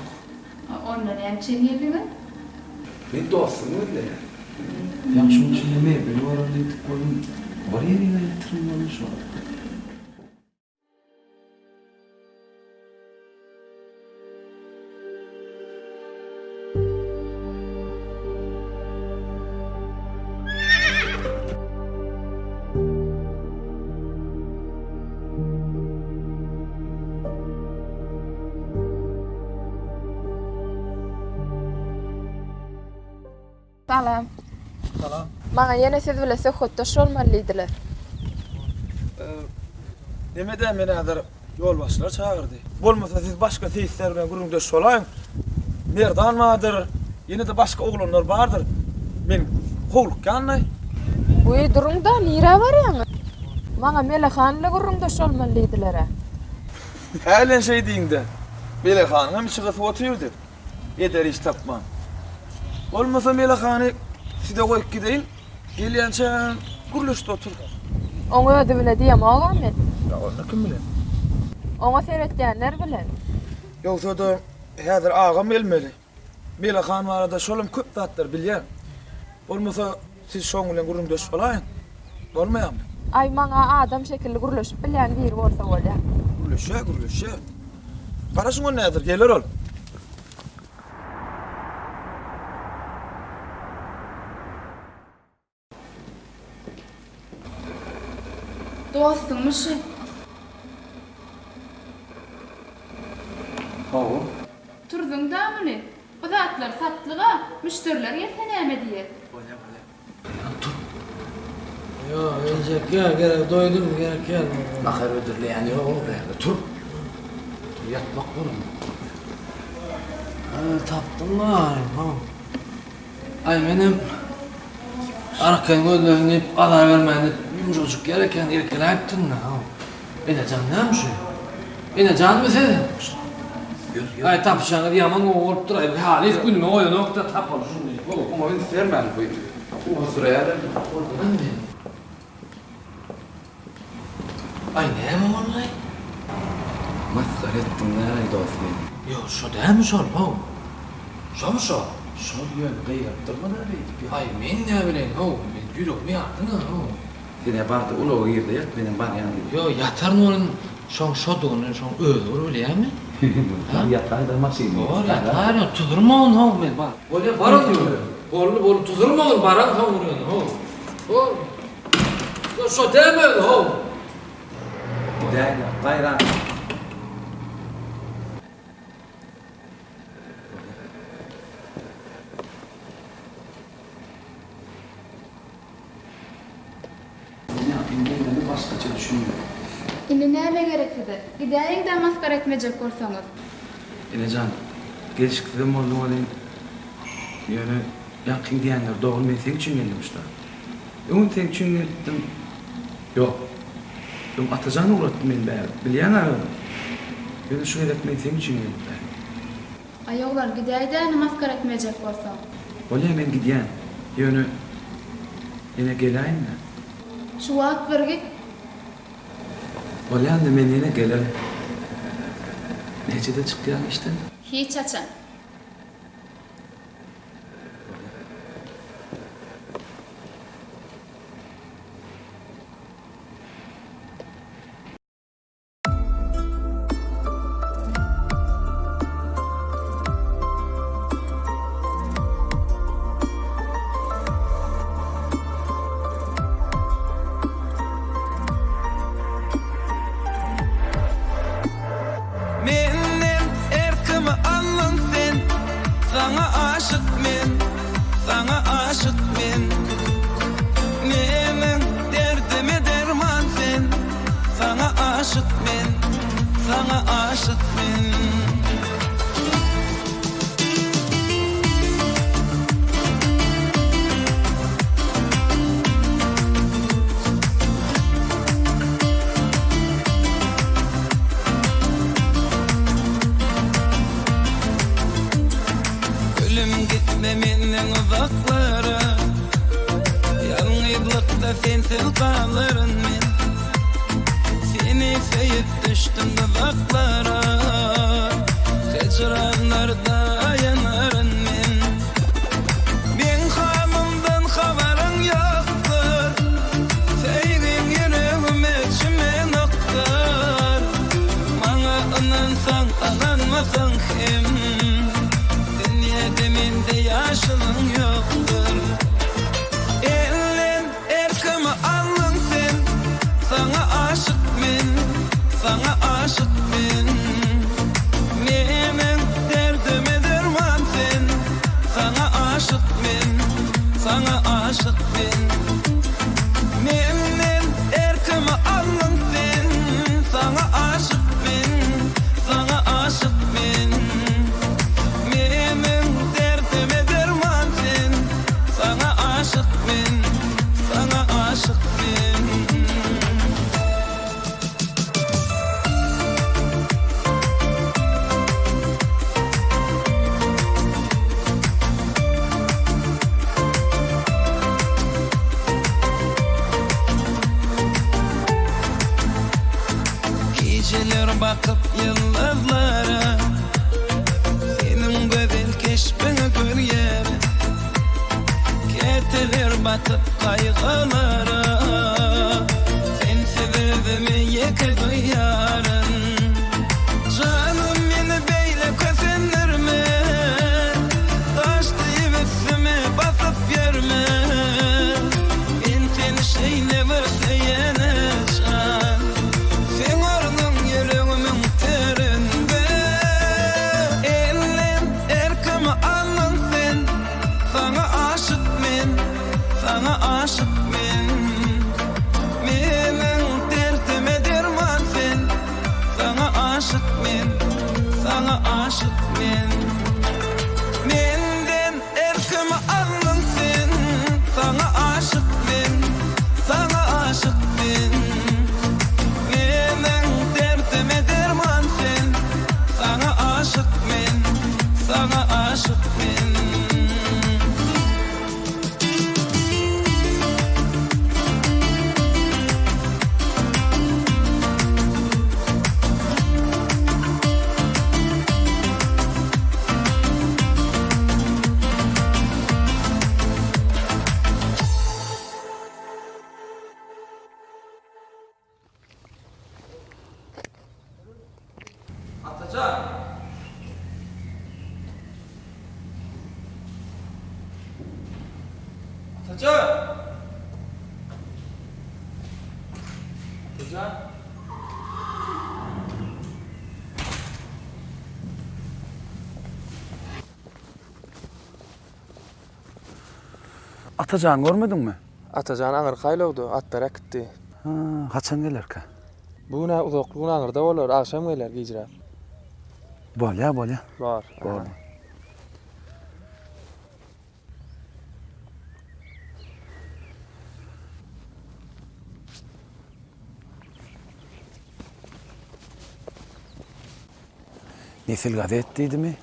[SPEAKER 6] Onda näme üçin geldiňiz?
[SPEAKER 4] Men dostumy gözleýän. Ýa şuň içinde mebel bolar diýdik welin, bir ýeriňe ýetirin welin şo.
[SPEAKER 5] Salam.
[SPEAKER 1] Salam.
[SPEAKER 5] Maňa ýene siz bile söhbetdeş bolmaly diýdiler.
[SPEAKER 1] Neme-dä meni häzir ýolbaşçylar çagyrdy. Bolmasa siz başga seýisler bilen gürrüňdeş bolaýyň. Merdan bardyr, ýene-de başga oglanlar bardyr. Men howlukýan-laý.
[SPEAKER 5] Wiý, duruň-da, nirä barýaňyz? Maňa Mele han bile gürrüňdeş bolmaly diýdiler-ä.
[SPEAKER 1] Hälem şeý diýiň-dä. Mele hanyňam içi gysyp otyrdy. Eder iş tapman. Bolmasa Mele hany size goýup gideýin. Gelýänçä gürleşde otur.
[SPEAKER 5] Oň özi bile diýemogam men.
[SPEAKER 1] Ýa onda kim bilen?
[SPEAKER 5] Oňa seretýänler bilen.
[SPEAKER 1] Ýogsa-da häzir agam gelmeli. Mele han barada şolam köp zatlar bilýär. Bolmasa siz şoň bilen gürrüňdeş bolaýyň. Bolmaýarmy?
[SPEAKER 5] Aý maňa adam şekilli gürleşip bilýän biri bolsa bolýar.
[SPEAKER 1] Gürleşýär, gürleşýär. Garaşyň onda häzir geler ol.
[SPEAKER 6] Dostuňmy şu?
[SPEAKER 4] Hawa.
[SPEAKER 6] Turzuň-da muny. Bu zatlar satlyg-a, müşderiler gelse näme diýer?
[SPEAKER 4] Bolýa, bolýa.
[SPEAKER 12] Ýa tur. Ýok, geljek ýok, gerek doýdum, gerek ýok.
[SPEAKER 4] Nahar hödürleýän ýok-ow bärde, tur. Tur, ýatmak bolar.
[SPEAKER 12] Hä, tapdym bary, how. Aý, menem arkaýyn gözlegin diýip, azar bermäýin diýip, ýumşajyk ýer eken, irkiläýipdim-dä, how. Enejan näme şu? Enejanmy siz? Aý, tapyşaňyz ýaman gowy bolupdyr-aý, halys günüme goýanok-da, tapaly şuny diýip, how.
[SPEAKER 4] Oňa üns bermäň, bu uwusyraýar.
[SPEAKER 12] Boldy-da indi. Aý näme boldy?
[SPEAKER 4] Masgara etdiň-däý dos meni.
[SPEAKER 12] Ýok, şo dälmi şol, how? Şomy şo?
[SPEAKER 4] Şol ýöne gygyryp durma-da beýdip ýa.
[SPEAKER 12] Aý, men näbileýin, how, men ýüregimi ýardyň-a, how.
[SPEAKER 4] Sen-ä bar-da ulaga gir-de ýat, menem barýan diýdim.
[SPEAKER 12] Ýok, ýataryn welin, şoň şodugyny şoň özi bir bilýämi?
[SPEAKER 4] Bar ýataý-da maşynyň
[SPEAKER 12] Bor, ýataýyn, tuzurma ony, how, men bar. Bolýa, bar onda. Boldy, boldy, tuzurma ony, baran soň bir ýöne, how. Bor. Ýok, şo dämi özi, how?
[SPEAKER 4] Gidäýdä, gaýrat. Ine, indi indi başgaça düşündim.
[SPEAKER 6] Indi näme gerek size? Gidäýiň-dä masgara etmejek bolsaňyz.
[SPEAKER 4] Enejan, gelşiksizem boldum welin, ýöne ýaňkyň diýenleri dogry, men seň üçin geldim şda. Öňem seň üçin gelipdim. Ýok. Öň Atajan ugratdy meni bäri, bilýäň-ä özüň. Ýöne şu gezek men seň üçin geldim bäri.
[SPEAKER 6] Aý oglan, gidäý-dä indi masgara etmejek bolsaň.
[SPEAKER 4] Bolýa, men gidýän. Ýöne ýene geläýin-dä.
[SPEAKER 6] Şu wagt bir git.
[SPEAKER 4] Bolýa indi men ýene gelerin. Näçede çykýaň işden?
[SPEAKER 6] Hiç haçan.
[SPEAKER 8] Menden erkimi aldyň sen Saňa aşyk men Saňa aşyk men Meniň derdime derman sen Saňa aşyk men Saňa aşyk men. Gülüm gitme menden uzaklara Ýalňyzlykda sensiz galaryn men Seni söýüp düşdüm duzaklara Hijranlarda ýanaryn men Meň halymdan habaryň ýokdur Söýgiň ýüregime çümenokdyr Maňa ynansaň ynanmasaň hem Dünýede mende ýaşylyň ýokdur Elden erkimi aldyň sen Saňa aşyk men, saňa aşyk men Meniň derdime derman sen Saňa aşyk men, saňa aşyk men Menden erkimi aldyň sen Saňa aşyk men, saňa aşyk men Meniň derdime derman sen Saňa aşyk men, saňa aşyk men. Gijeler bakyp ýyldyzlara Seniň gözel keşbiňi görýärin Käteler batyp gaýgylara Sensiz özümi ýeke duýaryn Janym meni beýle kösendirme Daş diýip üstüme basyp ýörme Men seni şeýle bir söýene jan Seň ornuň ýüregimiň töründe Elden erkimi aldyň sen Saňa aşyk men, saňa aşyk men Meniň derdime derman sen Saňa aşyk men, saňa aşyk men Menden erkimi aldyň sen Saňa aşyk men, saňa aşyk men Meniň derdime derman sen Saňa aşyk men, saňa aşyk men.
[SPEAKER 1] Atajan! Atajan! Atajan!
[SPEAKER 4] Atajany görmediňmi?
[SPEAKER 12] Atajan aňyrky aýlawda, atlar äkitdi.
[SPEAKER 4] Hä, haçan gelerkä?
[SPEAKER 12] Bu gün-ä uzakly gün aňyrda bolar, agşam geler, gijräk.
[SPEAKER 4] Bolýa, bolýa.
[SPEAKER 12] Bor.
[SPEAKER 4] Bor. Nesil gazet diýdimi?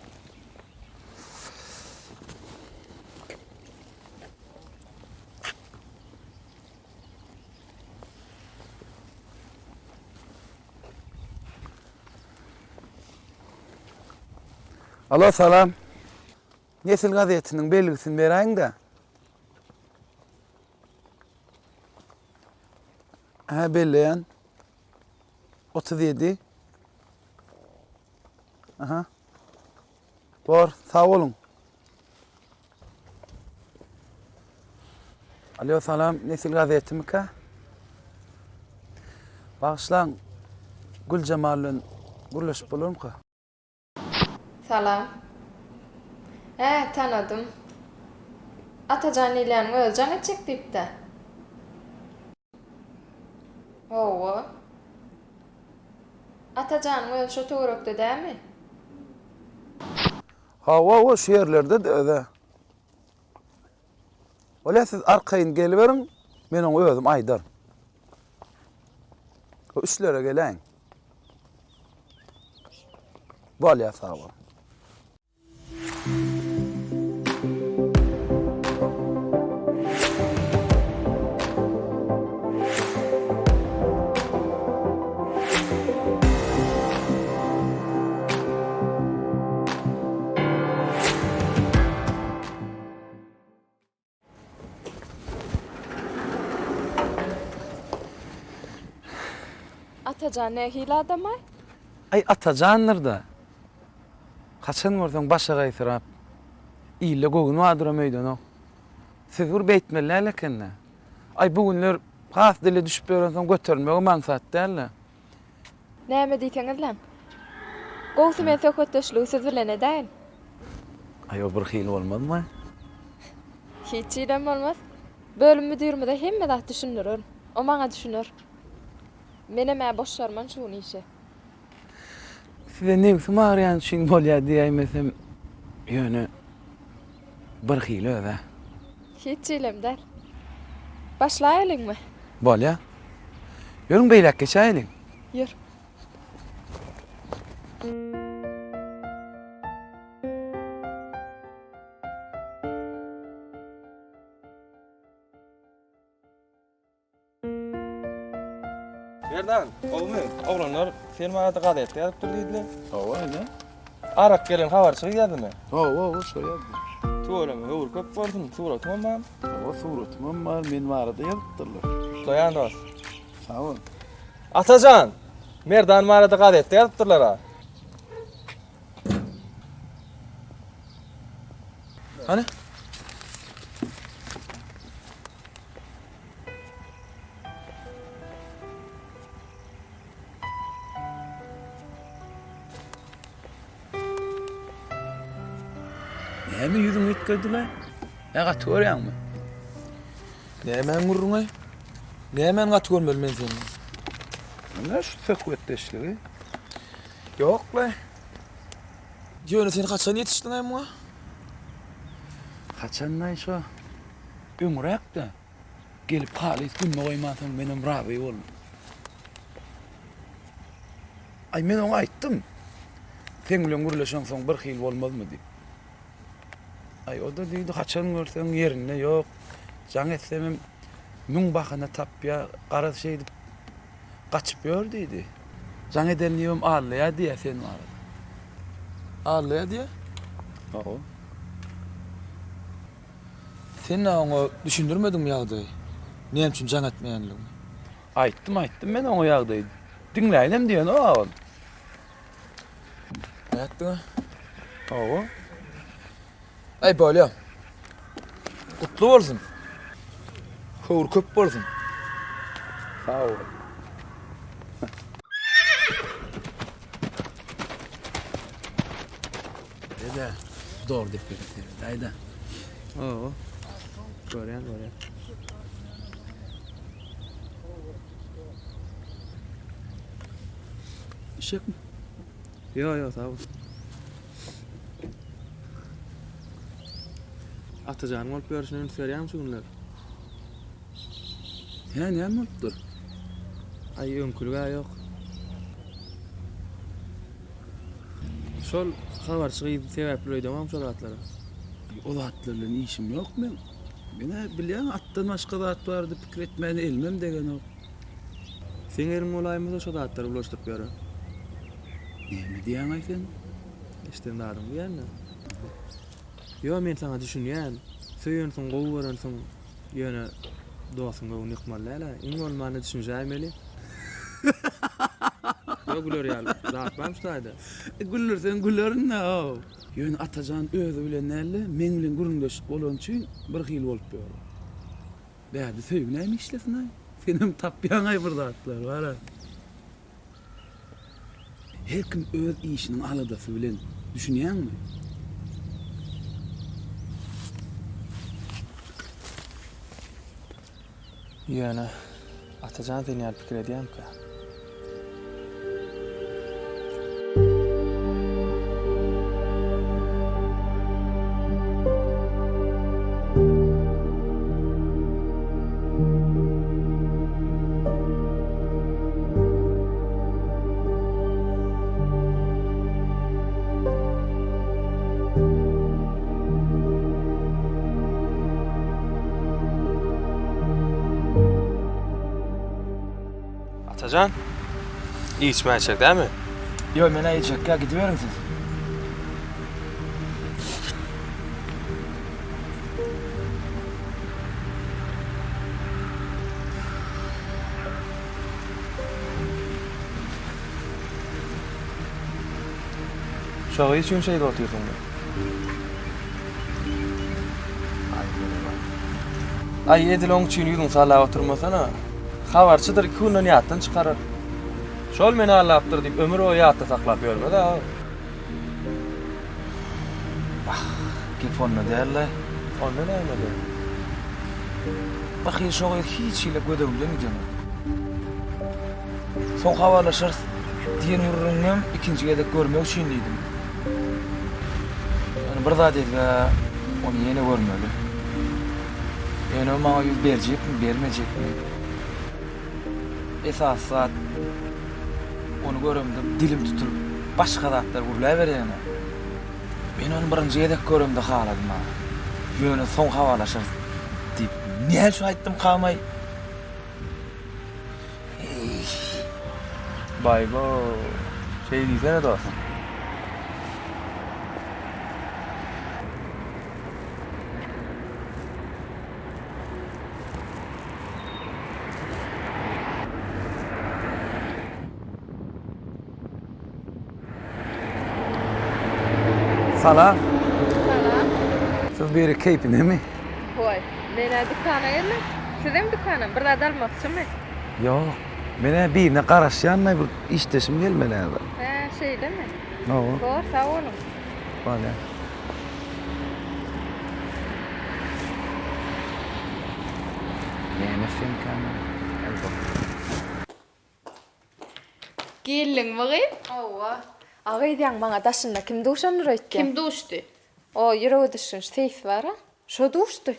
[SPEAKER 4] Alo, salam. Nesil gazetiniň belgisini beräýiň-dä. Hä, belleýän. 37. Aha. Bor, sag boluň. Alo, salam, Nesil gazetimikä? Bagyşlaň, Güljemal bilen gürleşip bolarmyka?
[SPEAKER 5] Salam. Hä, tanadym. Atajan diýilýäniň özi jaň etjek diýipdä. Hawa. Atajanyň özi şo töwerekde dämi?
[SPEAKER 4] Hawa, hawa, şu ýerlerde-de öz-ä. Bolýa, siz arkaýyn geliberiň, men oňa özüm aýdaryn. O üçlere geläýiň. Bolýa, sag bol.
[SPEAKER 5] Atajan nähili adamaý?
[SPEAKER 4] Aý Atajandyr-da. Haçan görseň başagaýsyrap. Ilde göwün bardyram öýdenok. Siz bir beýtmeli däl eken-dä. Aý bu günler has dile düşüp ýörensoň göterilmegem aňsat däl-de.
[SPEAKER 5] Näme diýseňizläň. Gowusy men söhbetdeşligi siz bilen edäýin.
[SPEAKER 4] Aý o bir hili bolmazmy?
[SPEAKER 5] Hiç hilem bolmaz. Bölüm müdirimize hemme zat düşündirerin. O maňa düşüner. Menem-ä boşarman şu gün işe.
[SPEAKER 4] Size nebsim agyrýany üçin bolýa diýäýmesem, ýöne birhili öz-ä.
[SPEAKER 5] Hiç hilem däl. Başlaýalyňmy?
[SPEAKER 4] Bolýa. Ýörüň beýläk geçäýeliň.
[SPEAKER 5] Ýör.
[SPEAKER 13] Merdan, gowumy? Oglanlar sen barada gazetde ýazypdyr diýdiler.
[SPEAKER 4] Hawa, ine.
[SPEAKER 13] Arak gelen habarçy gyz ýazdymy?
[SPEAKER 4] Hawa, hawa, şo ýazdy.
[SPEAKER 13] Tüweleme, höwür köp bolsun, suratyňam bar.
[SPEAKER 4] Hawa, suratymam bar, men barada ýazypdyrlar.
[SPEAKER 13] Gutlaýan dost.
[SPEAKER 4] Sag bol.
[SPEAKER 13] Atajan, Merdan barada gazetde ýazypdyrlar-a.
[SPEAKER 1] Hany?
[SPEAKER 4] Näme ýüzüň üýtgedi-le? Nä gaty görýäňmi?
[SPEAKER 1] Nämäň gürrüňi? Nämäni gaty görmeli men senden?
[SPEAKER 4] Ine şu söhbetdeşligi.
[SPEAKER 1] Ýok-la. Ýöne sen haçan ýetişdiň-aý muňa?
[SPEAKER 4] Haçan-aý şo? Öňräk-de. Gelip halys gününe goýmansoň menem razy boldum. Aý men oňa aýtdym. Seň bilen gürleşeňsoň bir hili bolmazmy diýip. Aý o-da diýdi haçan görseň ýerinde ýok. Jaň etsemem müň bahana tapýa, garaz şeýdip gaçyp ýör diýdi. Jaň eden diýibem aldaýar diýýär sen barada.
[SPEAKER 1] Aldaýar diýýär?
[SPEAKER 4] Hawa.
[SPEAKER 1] Sen nä oňa düşündirmediňmi ýagdaýy? Näme üçin jaň etmeýänligini?
[SPEAKER 4] Aýtdym, aýtdym men oňa ýagdaýy. Diňläýinem diýenok ol.
[SPEAKER 1] Nätdiň-ä?
[SPEAKER 4] Hawa.
[SPEAKER 1] Aý, bolýa. Gutly bolsun. Höwür köp bolsun.
[SPEAKER 4] Sag bol. Dede, dogry depede seredäý-dä.
[SPEAKER 13] Hawa. Görýän, görýän.
[SPEAKER 4] Işekmi?
[SPEAKER 13] Ýok, ýok, sag bol. Atajanyň bolup ýörşüne üns berýäňmi şu günler?
[SPEAKER 4] Hä, näme bolupdyr?
[SPEAKER 13] Aý, öňkülig-ä ýok. Şol habarçy gyz sebäpli öýdemok şo zatlara.
[SPEAKER 4] O zatlar bilen işim ýok meň. Men-ä bilýäň atdan başga zat barada pikir etmäne elimem degenok.
[SPEAKER 13] Seň eliň bolaýmasa şo zatlary bulaşdyryp ýören.
[SPEAKER 4] Näme diýýäň-aý sen?
[SPEAKER 13] Eşiden zadyň diýýän-de. Ýo, men saňa düşünýän. Söýensiň, gowy görensiň. Ýöne dostuň göwnüni ýykmaly däl-ä. Iň bolmanda düşünişäýmeli. Ýo, güler ýaly zat barmy şu taýda?
[SPEAKER 4] Güldürseň gülerin-dä-ow. Ýöne Atajan özi bilen däl-de, meň bilen gürrüňdeşlik bolany üçin birhili bolup ýör. Bärde söýgi näme işlesin-aý? Senem tapýaň-aý bir zatlar, bar-a. Her kim öz işiniň aladasy bilen, düşünýäňmi?
[SPEAKER 13] Ýöne Atajan sen ýaly pikir edýärmikä? Atajan, içmä içjek dälmi?
[SPEAKER 1] Ýok, men-ä içjekkä, gidiberiň siz.
[SPEAKER 13] Şo gyz üçin şeýdip otyrsyňmy? Aý, edil oň üçin ýüzüňi sallap oturmasana. Habarçydyr, iki günden ýatdan çykarar. Şol meni aldapdyr diýip ömür boýy ýatda saklap ýörmez-ä.
[SPEAKER 1] Wah, gep onda däl-le.
[SPEAKER 13] Onda nämede?
[SPEAKER 1] Bahyr şo gyz hiç hili göz öňümden gidenok. Soň habarlaşarys diýen gürrüňimem ikinji gezek görmek üçin diýdim. Ýöne bir zat edib-ä ony ýene görmeli. Ýöne o maňa ýüz berjekmi, bermejekmi? Esasy zat ony göremde dilim tutulyp başga zatlar gürläberýän-ä. Men ony birinji gezek göremde haladym-a. Ýöne soň habarlaşarys diýip näme üçin aýtdymkam-aý? Eý.
[SPEAKER 13] Baý-bo, şeý diýsene dost.
[SPEAKER 4] Salam.
[SPEAKER 5] Salam.
[SPEAKER 4] Siz biri keýpinemi?
[SPEAKER 5] Hoý, men-ä dükana geldim. Sizem dükana bir zat almakçymy?
[SPEAKER 4] Ýok. Men-ä birine garaşýan-da bir işdeşim gelmeli häzir.
[SPEAKER 5] Hä, şeýlemi?
[SPEAKER 4] Hawa.
[SPEAKER 5] Bor, sag boluň.
[SPEAKER 4] Bolýar. Näme etsemkäm men?
[SPEAKER 6] Geldiňmi gyz?
[SPEAKER 5] Hawa. A gyz ýaňy maňa daşynda kim duşandyr öýtýän?
[SPEAKER 6] Kim duşdy?
[SPEAKER 5] O ýürege düşgünç seýis bar-a. Şo duşdy.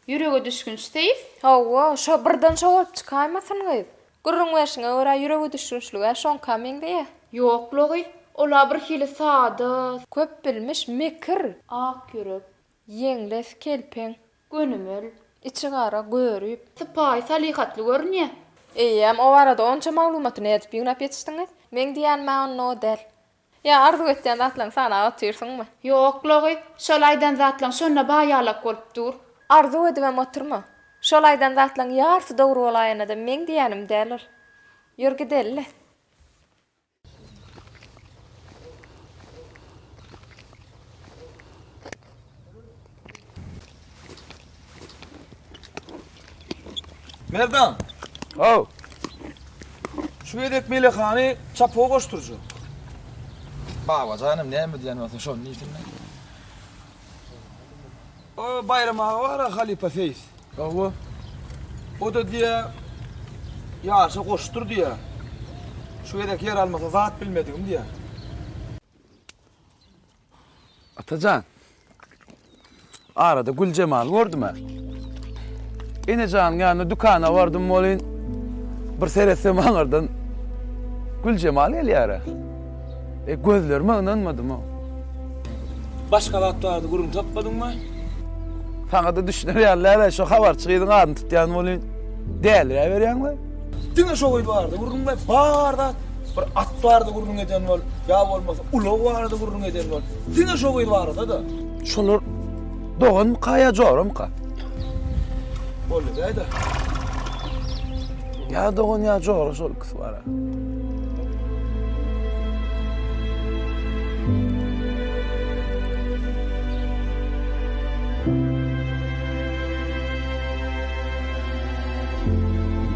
[SPEAKER 6] Ýürege düşgünç seýis?
[SPEAKER 5] Hawa, şo birden şo bolup çykaýmasyn gyz. Gürrüň berşiňe görä ýürege düşgünçlig-ä şoňka meňzeýä.
[SPEAKER 6] Ýok-la gyz, ol-a birhili sada.
[SPEAKER 5] Köpbilmiş, mekir.
[SPEAKER 6] Ak ýürek.
[SPEAKER 5] Ýeňles, kelpeň.
[SPEAKER 6] Gönümel.
[SPEAKER 5] Içigara, görüp.
[SPEAKER 6] Sypaýy, salyhatly görünýä.
[SPEAKER 5] Eýýäm o barada onça maglumaty nädip ýygnap ýetişdiňiz? Meň diýýänim-ä onda o däl. Ýa arzuw etýän zatlaryňy sanap otyrsyňmy?
[SPEAKER 6] Ýok-la gyz, şol aýdan zatlaň şonda baýalak bolup dur.
[SPEAKER 5] Arzuw edibem oturma. Şol aýdan zatlaň ýarsy dogry bolaýanda-da meň diýýänim däl ol. Ýör gideli-le.
[SPEAKER 1] Merdan!
[SPEAKER 4] Haw!
[SPEAKER 1] Şu gezek Melehany çapuwa goşdurjak. Babajanam näme diýen bolsa şony diýsin-dä. O Baýram aga bar-a halypa seýis.
[SPEAKER 4] Hawa.
[SPEAKER 1] O-da diýýä, ýaşa goşdur diýýä. Şu gezek ýer almasa zat bilmedigim diýýä.
[SPEAKER 4] Atajan. Arada Güljemaly gördüm-ä. Enejanyň ýanyna dükana bardym welin, bir seretsem aňyrdan Güljemal gelýär-ä. E, gözlerime ynanmadym-ow.
[SPEAKER 1] Başga zat barada gürrüň tapmadyňmy?
[SPEAKER 4] Saňa-da düşüner ýaly däl-ä, şo habarçy gyzyň adyny tutýan welin, däliräberýäň-le.
[SPEAKER 1] Diňe şo gyz barada gürrüň ber, bar zat. Bir at barada gürrüň eden bol, ýa bolmasa ulag barada gürrüň eden bol. Diňe şo gyz barada-da.
[SPEAKER 4] Şolar doganmyka ýa joramyka?
[SPEAKER 1] Boldy däde.
[SPEAKER 4] Ýa dogan ýa jora şol ikisi bar-a.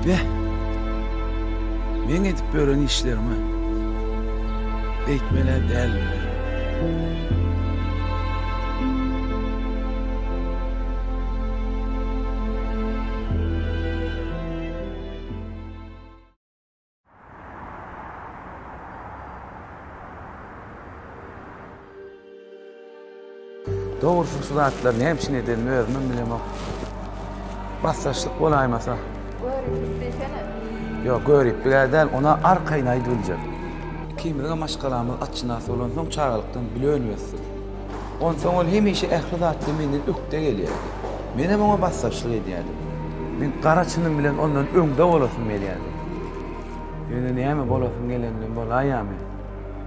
[SPEAKER 4] Beh! Meň edip ýören işlerime beýtmel-ä däldim men. Dogrusy şu zatlary näme üçin edenimi özümem bilemok. Basdaşlyk bolaýmasa.
[SPEAKER 5] Göriplik diýsene.
[SPEAKER 4] Ýok, göriplik-ä däl, ony arkaýyn aýdybiljek. Ikimiziňem maşgalamyz atşynas bolansoň çagalykdan bile önüp ösdük. Onsoň ol hemişe ähli zatda menden ökde gelýärdi. Menem oňa basdaşlyk edýärdim. Men gara çynym bilen ondan öňde bolasym gelýärdi. Ýöne näme bolasym gelen bilen bolaýýarmy?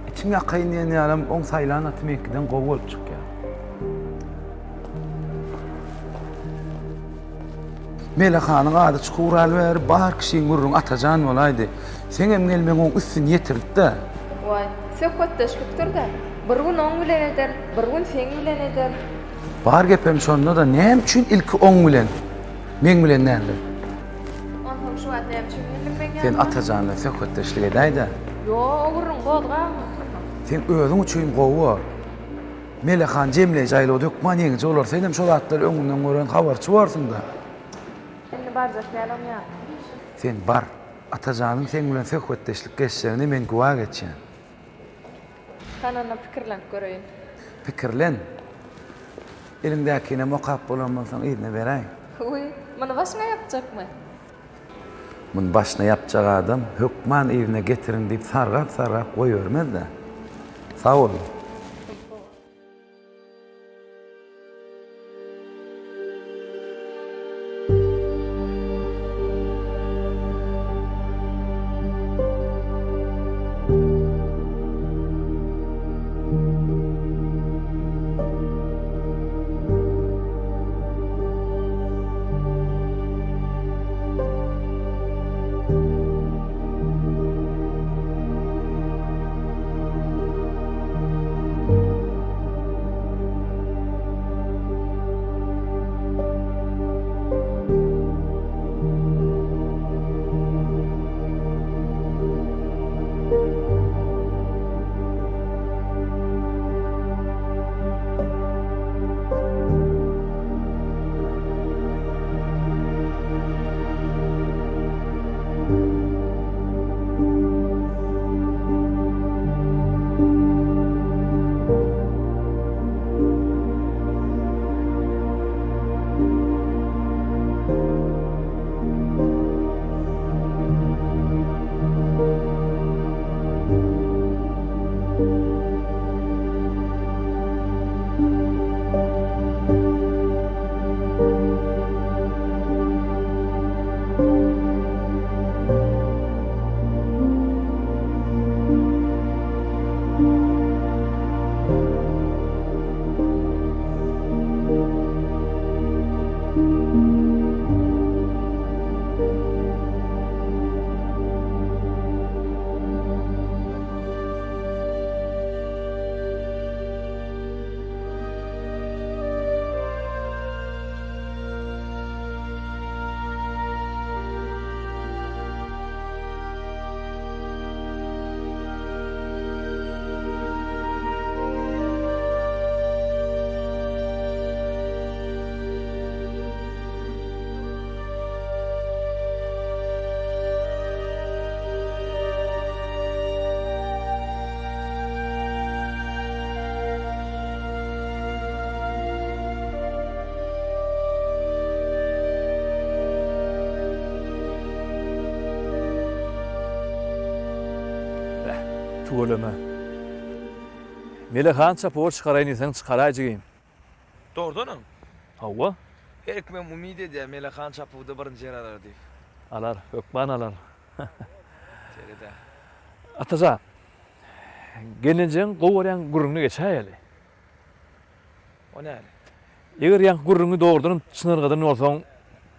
[SPEAKER 4] Içiň ýakaýyn diýen ýalam oň saýlan aty meňkiden gowy bolup çykýar. Mele hanyň ady çykybraly bäri bar kişiň gürrüňi Atajan bolaýdy. Seňem gelmegiň oň üstüni ýetirdi-dä.
[SPEAKER 5] Waý, söhbetdeşlikdir-dä. Bir gün oň bilen ederin, bir gün seň bilen ederin.
[SPEAKER 4] Bar gepem şonda-da, näme üçin ilki oň bilen, meň bilen däl-de?
[SPEAKER 5] Onsoň şu wagt näme üçin geldiň meň ýanyma?
[SPEAKER 4] Sen Atajan bilen söhbetdeşlik edäý-dä.
[SPEAKER 5] Ýok, o gürrüňi gozgabam oturma.
[SPEAKER 4] Seň özüň üçin gowy bor. Mele han jemleýji aýlawda hökman ýeňiji bolar. Senem şo zatlary öňünden gören habarçy borsuň-da.
[SPEAKER 5] Indi barjak däl oň ýanyna.
[SPEAKER 4] Sen bar. Atajanyň seň bilen söhbetdeşlik geçjegine men güwä geçýän.
[SPEAKER 5] Hany onda pikirlenip göreýin.
[SPEAKER 4] Pikirlen. Eliňdäkinem okap bolan bolsaň yzyna beräý.
[SPEAKER 5] Wiý, muny başyňa ýapjakmy?
[SPEAKER 4] Muny başyna ýapjak adam hökman yzyna getiriň diýip sargap-sargap goýbermez-dä. Sag boluň.
[SPEAKER 14] Beh, tüweleme. Mele han çapuwa çykaraýyn diýseň çykaraý jigim.
[SPEAKER 1] Dogrudanam?
[SPEAKER 14] Hawa.
[SPEAKER 1] Her kimem umyt edýär Mele han çapuwda birinji ýer alar diýip.
[SPEAKER 14] Alar, hökman alar.
[SPEAKER 1] Şeýle-dä.
[SPEAKER 14] Atajan, gelnejeň gowy görýän gürrüňine geçäýeli.
[SPEAKER 1] O näme?
[SPEAKER 14] Eger ýaňky gürrüňi dogrudanam çynargadan bolsaň,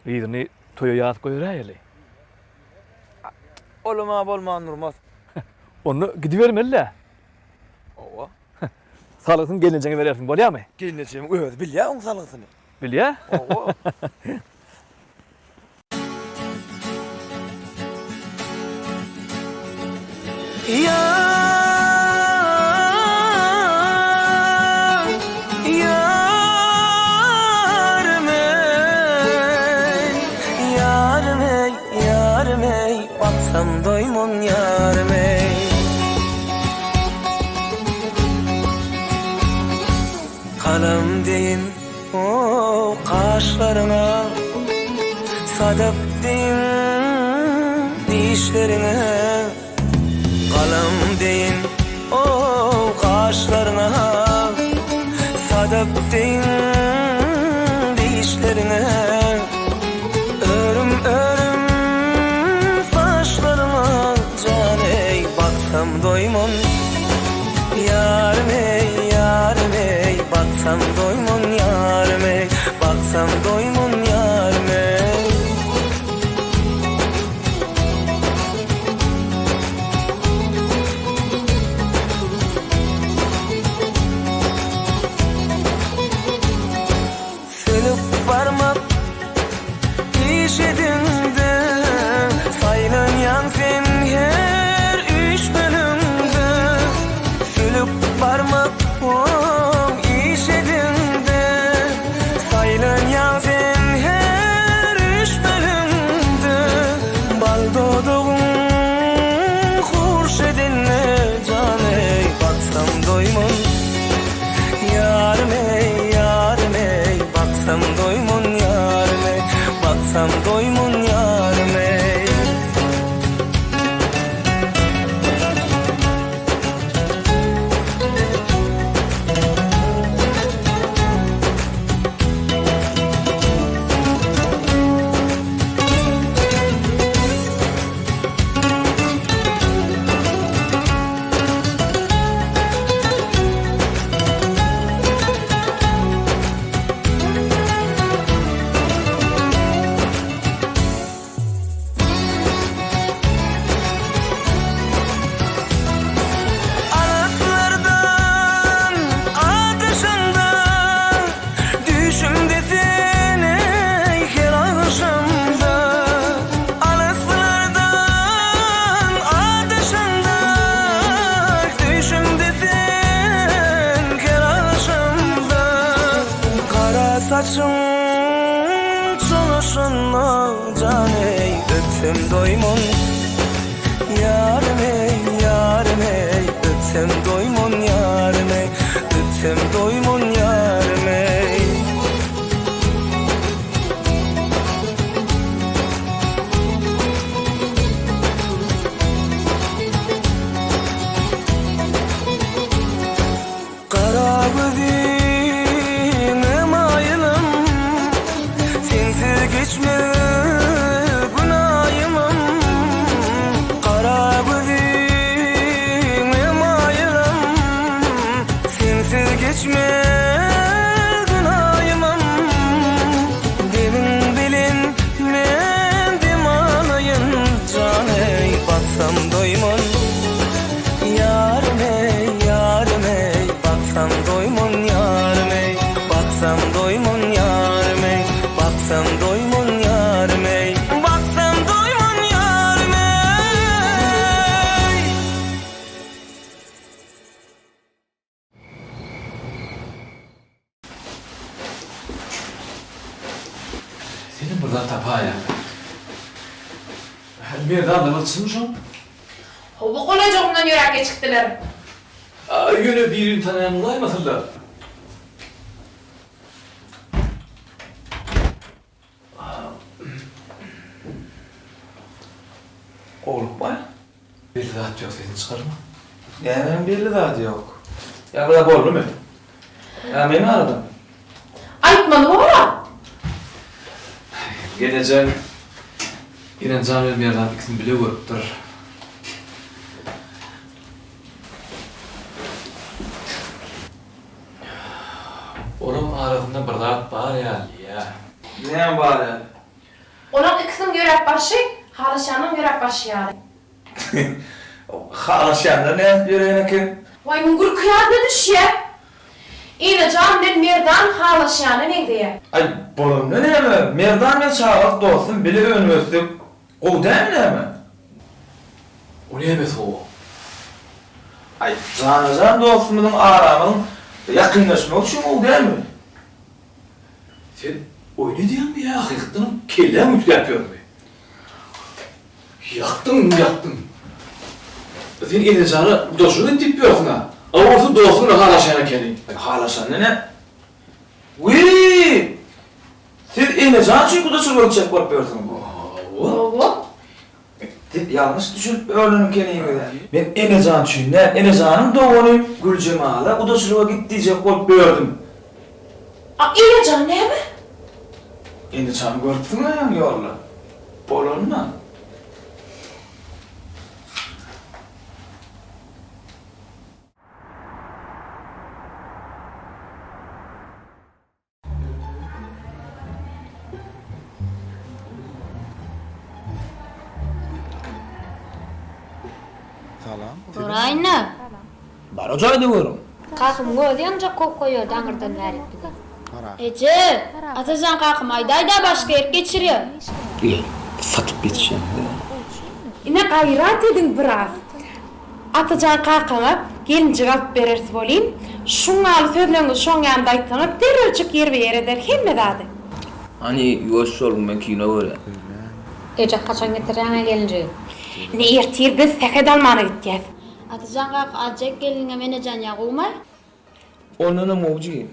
[SPEAKER 14] gyzyny toýa ýazyp goýberäýeli.
[SPEAKER 1] Olam-a bolman durmaz.
[SPEAKER 14] Onda gidibermeli-dä.
[SPEAKER 1] Hawa.
[SPEAKER 14] Salgysyny gelnejeňe berersiň, bolýamy?
[SPEAKER 1] Gelnejemiň özi bilýär oň salgysyny.
[SPEAKER 14] Bilýär?
[SPEAKER 1] Hawa.
[SPEAKER 8] Ýar, ýarym eý, ýarym eý, ýarym eý, baksam doýman ýarym eý. Galam deýin O gaşlaryňa sadap deýin dişleriňe galam deýin o gaşlaryňa sadap deýin dişleriňe örüm örüm saçlaryňa jan eý baksam doýman Ýarym eý, ýarym eý, baksam doýman ýarym eý, baksam doýman ýarym eý. Sölüp barmak iş ediňde, Saýlanýaň sen her üç bölümde. Sölüp barmak iş ediňde, Saýlanýaň sen her üç bölümde. Bal dodagyň hurşedinde, Jan eý, baksam doýman. Ýarym eý, ýarym eý, baksam doýman ýarym eý, baksam doýman ýarym eý. Alyslardan ateşiňde Düýşümde sen eý her agşamda Alyslardan ateşiňde Düýşümde sen her agşamda Gara saçyň çolaşanda jan eý öpsem doýman Ýarym eý, ýarym eý, öpsem doýman ýarym eý, öpsem doýman ýarym eý. Gara gözüňe maýylam, Sensiz geçmez gün aýymam. Gara gözüňe maýylam, Sensiz geçmez gün aýymam. Demiň bilen men dem alaýyn, Jan eý, baksam doýman. Ýarym eý, ýarym eý, baksam doýman ýarym eý, baksam doýman ýarym eý, baksam doýman ýarym eý, baksam doýman ýarym eý.
[SPEAKER 14] Senem bir zat tapaýaň. Merdanlar çynmy şoň?
[SPEAKER 6] Hawa golaýjagymdan ýöräp geçipdiler.
[SPEAKER 14] Ýöne birini tanaýan bolaýmasynlar.
[SPEAKER 1] Gowluk bar.
[SPEAKER 14] Belli zat ýok sesini çykarma.
[SPEAKER 1] Nämäň belli zady ýok? Ýa bir zat boldumy? Ýa men aradym.
[SPEAKER 6] Aýtmaly bor-a.
[SPEAKER 14] Gelnejeň Erenjan bilen Merdan ikisini bile görüpdir.
[SPEAKER 12] Aralarynda bir zat bar ýaly diýýä.
[SPEAKER 1] Näme bar ýaly?
[SPEAKER 3] Olaň ikisiniň ýöräp barşy Halaşýanyň ýöräp barşy ýaly.
[SPEAKER 1] Halaşýanlar nädip ýöreýän eken?
[SPEAKER 3] Waý muň gülki ýadyna düşýä. Enejan bilen Merdan halaşýana meňzeýä.
[SPEAKER 1] Aý bolanda näme? Merdan men çagalyk dostum bile önüp ösdük. Gowy dälmi näme?
[SPEAKER 12] O nämesi gowy?
[SPEAKER 1] Aý janajan dostumyzyň aramyzyň ýakynlaşmagy üçin gowy dälmi?
[SPEAKER 12] Sen oýun edýäňmi ýa hakykatdanam kelläň üýtgäp ýörmi? Ýakdyň, ýakdyň. Sen Enejana gudaçylyk et diýip ýörsüň-ä. A bolsa dostuň bilen halaşýan ekeni.
[SPEAKER 1] Aý halaşanda nä? Wiý! Siz Enejan üçin gudaçylyga gitjek bolup ýörsüňiz.
[SPEAKER 12] Hawa.
[SPEAKER 1] Siz ýalňyş düşünip öwrenen ekeniňiz-ä. Men Enejan üçin däl, Enejanyň dogany Güljemala gudaçylyga git diýjek bolup ýördüm.
[SPEAKER 3] A Enejan näme?
[SPEAKER 1] Enejany görüpsiň-ä ýaňy ýolda. Bolanyna.
[SPEAKER 15] Salam.
[SPEAKER 2] Göräýin-dä.
[SPEAKER 1] Bar o jaýda görüň.
[SPEAKER 2] Kakamyň özi ýaňjak kowup goýberdi aňyrdan bärik bizi. Eje, Atajan kakam aýdaý-da başga ýerik geçirýär.
[SPEAKER 1] Eý, satyp ýetişýäňiz-ä.
[SPEAKER 3] Ine gaýrat ediň biraz. Atajan kakaňa gelinjik alyp bereris welin, şuň ýaly sözleňizi şoň ýanynda aýtsaňyz derrewjik ýerbe-ýer eder hemme zady.
[SPEAKER 1] Hany ýuwaş boluň men kino görýän.
[SPEAKER 2] Eje haçan getirýäňä gelinjigi.
[SPEAKER 3] Ine ertir biz sähet almana gitýäs.
[SPEAKER 2] Atajan kaka aljak gelniňem Enejan ýa gowumaý?
[SPEAKER 1] Ondanam gowy jigim.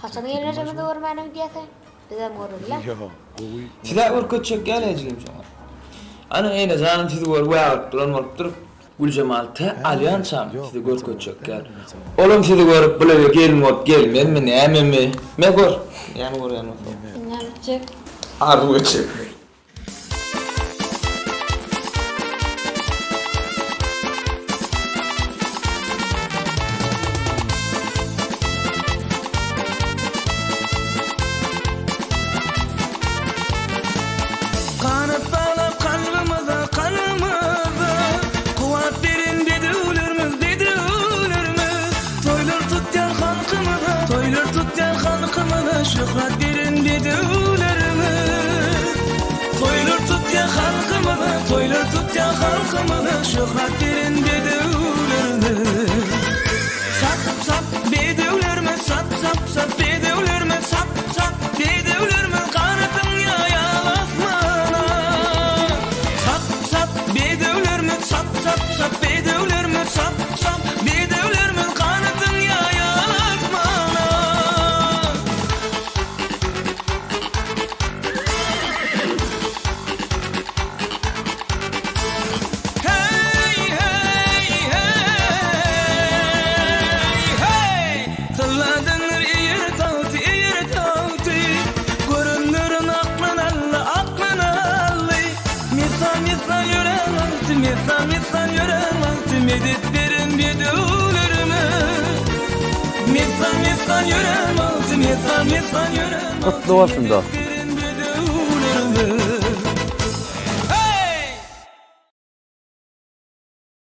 [SPEAKER 2] Haçan gelnejemizi görmäne gidýäs-ä? Bizem göreli-le.
[SPEAKER 1] Siz-ä görkezjek ýaly jigim şoňa. Ana Enejanym sizi görüp wägirip duran bolupdyr. Güljemal tä alýançam sizi görkezjek ýaly. Olam sizi görüp bul öýe gelin bolup gelmezmi nämemi? Me gör. Näme görýän bolsaň.
[SPEAKER 2] Näme etjek?
[SPEAKER 1] Arzuw etjek.
[SPEAKER 8] Ganat baglap kalbymyza, kalbymyza, Kuwwat beren bedewlerimiz, bedewlerimiz. Toýlar tutýar halkymyza, toýlar tutýar halkymyza, Şöhrat beren bedewlerimiz. Toýlar tutýar halkymyza, toýlar tutýar halkymyza, Şöhrat beren bedewlerimiz. Çap, çap, bedewlerimiz, çap, çap, çap, bedewlerimiz, çap, çap, bedewlerimiz, Ganatyn ýaýal asmana. Çap, çap, bedewlerimiz, çap, çap, çap, bedewlerimiz, çap, çap, bedewlerimiz, Ganatyn ýaýal asmana. Heý, heý, heý, heý! Tylladandyr eýer tagty, eýer tagty, Görenleriň aklyn aldy, aklyn aldy. Messan-messan ýörän wagty, messan-messan ýörän wagty, Medet beren bedewlerime. Messan-messan ýörän wagty, messan-messan ýörän wagty,
[SPEAKER 10] Gutly bolsun
[SPEAKER 8] Medet
[SPEAKER 10] dostum.
[SPEAKER 8] beren bedewlerime.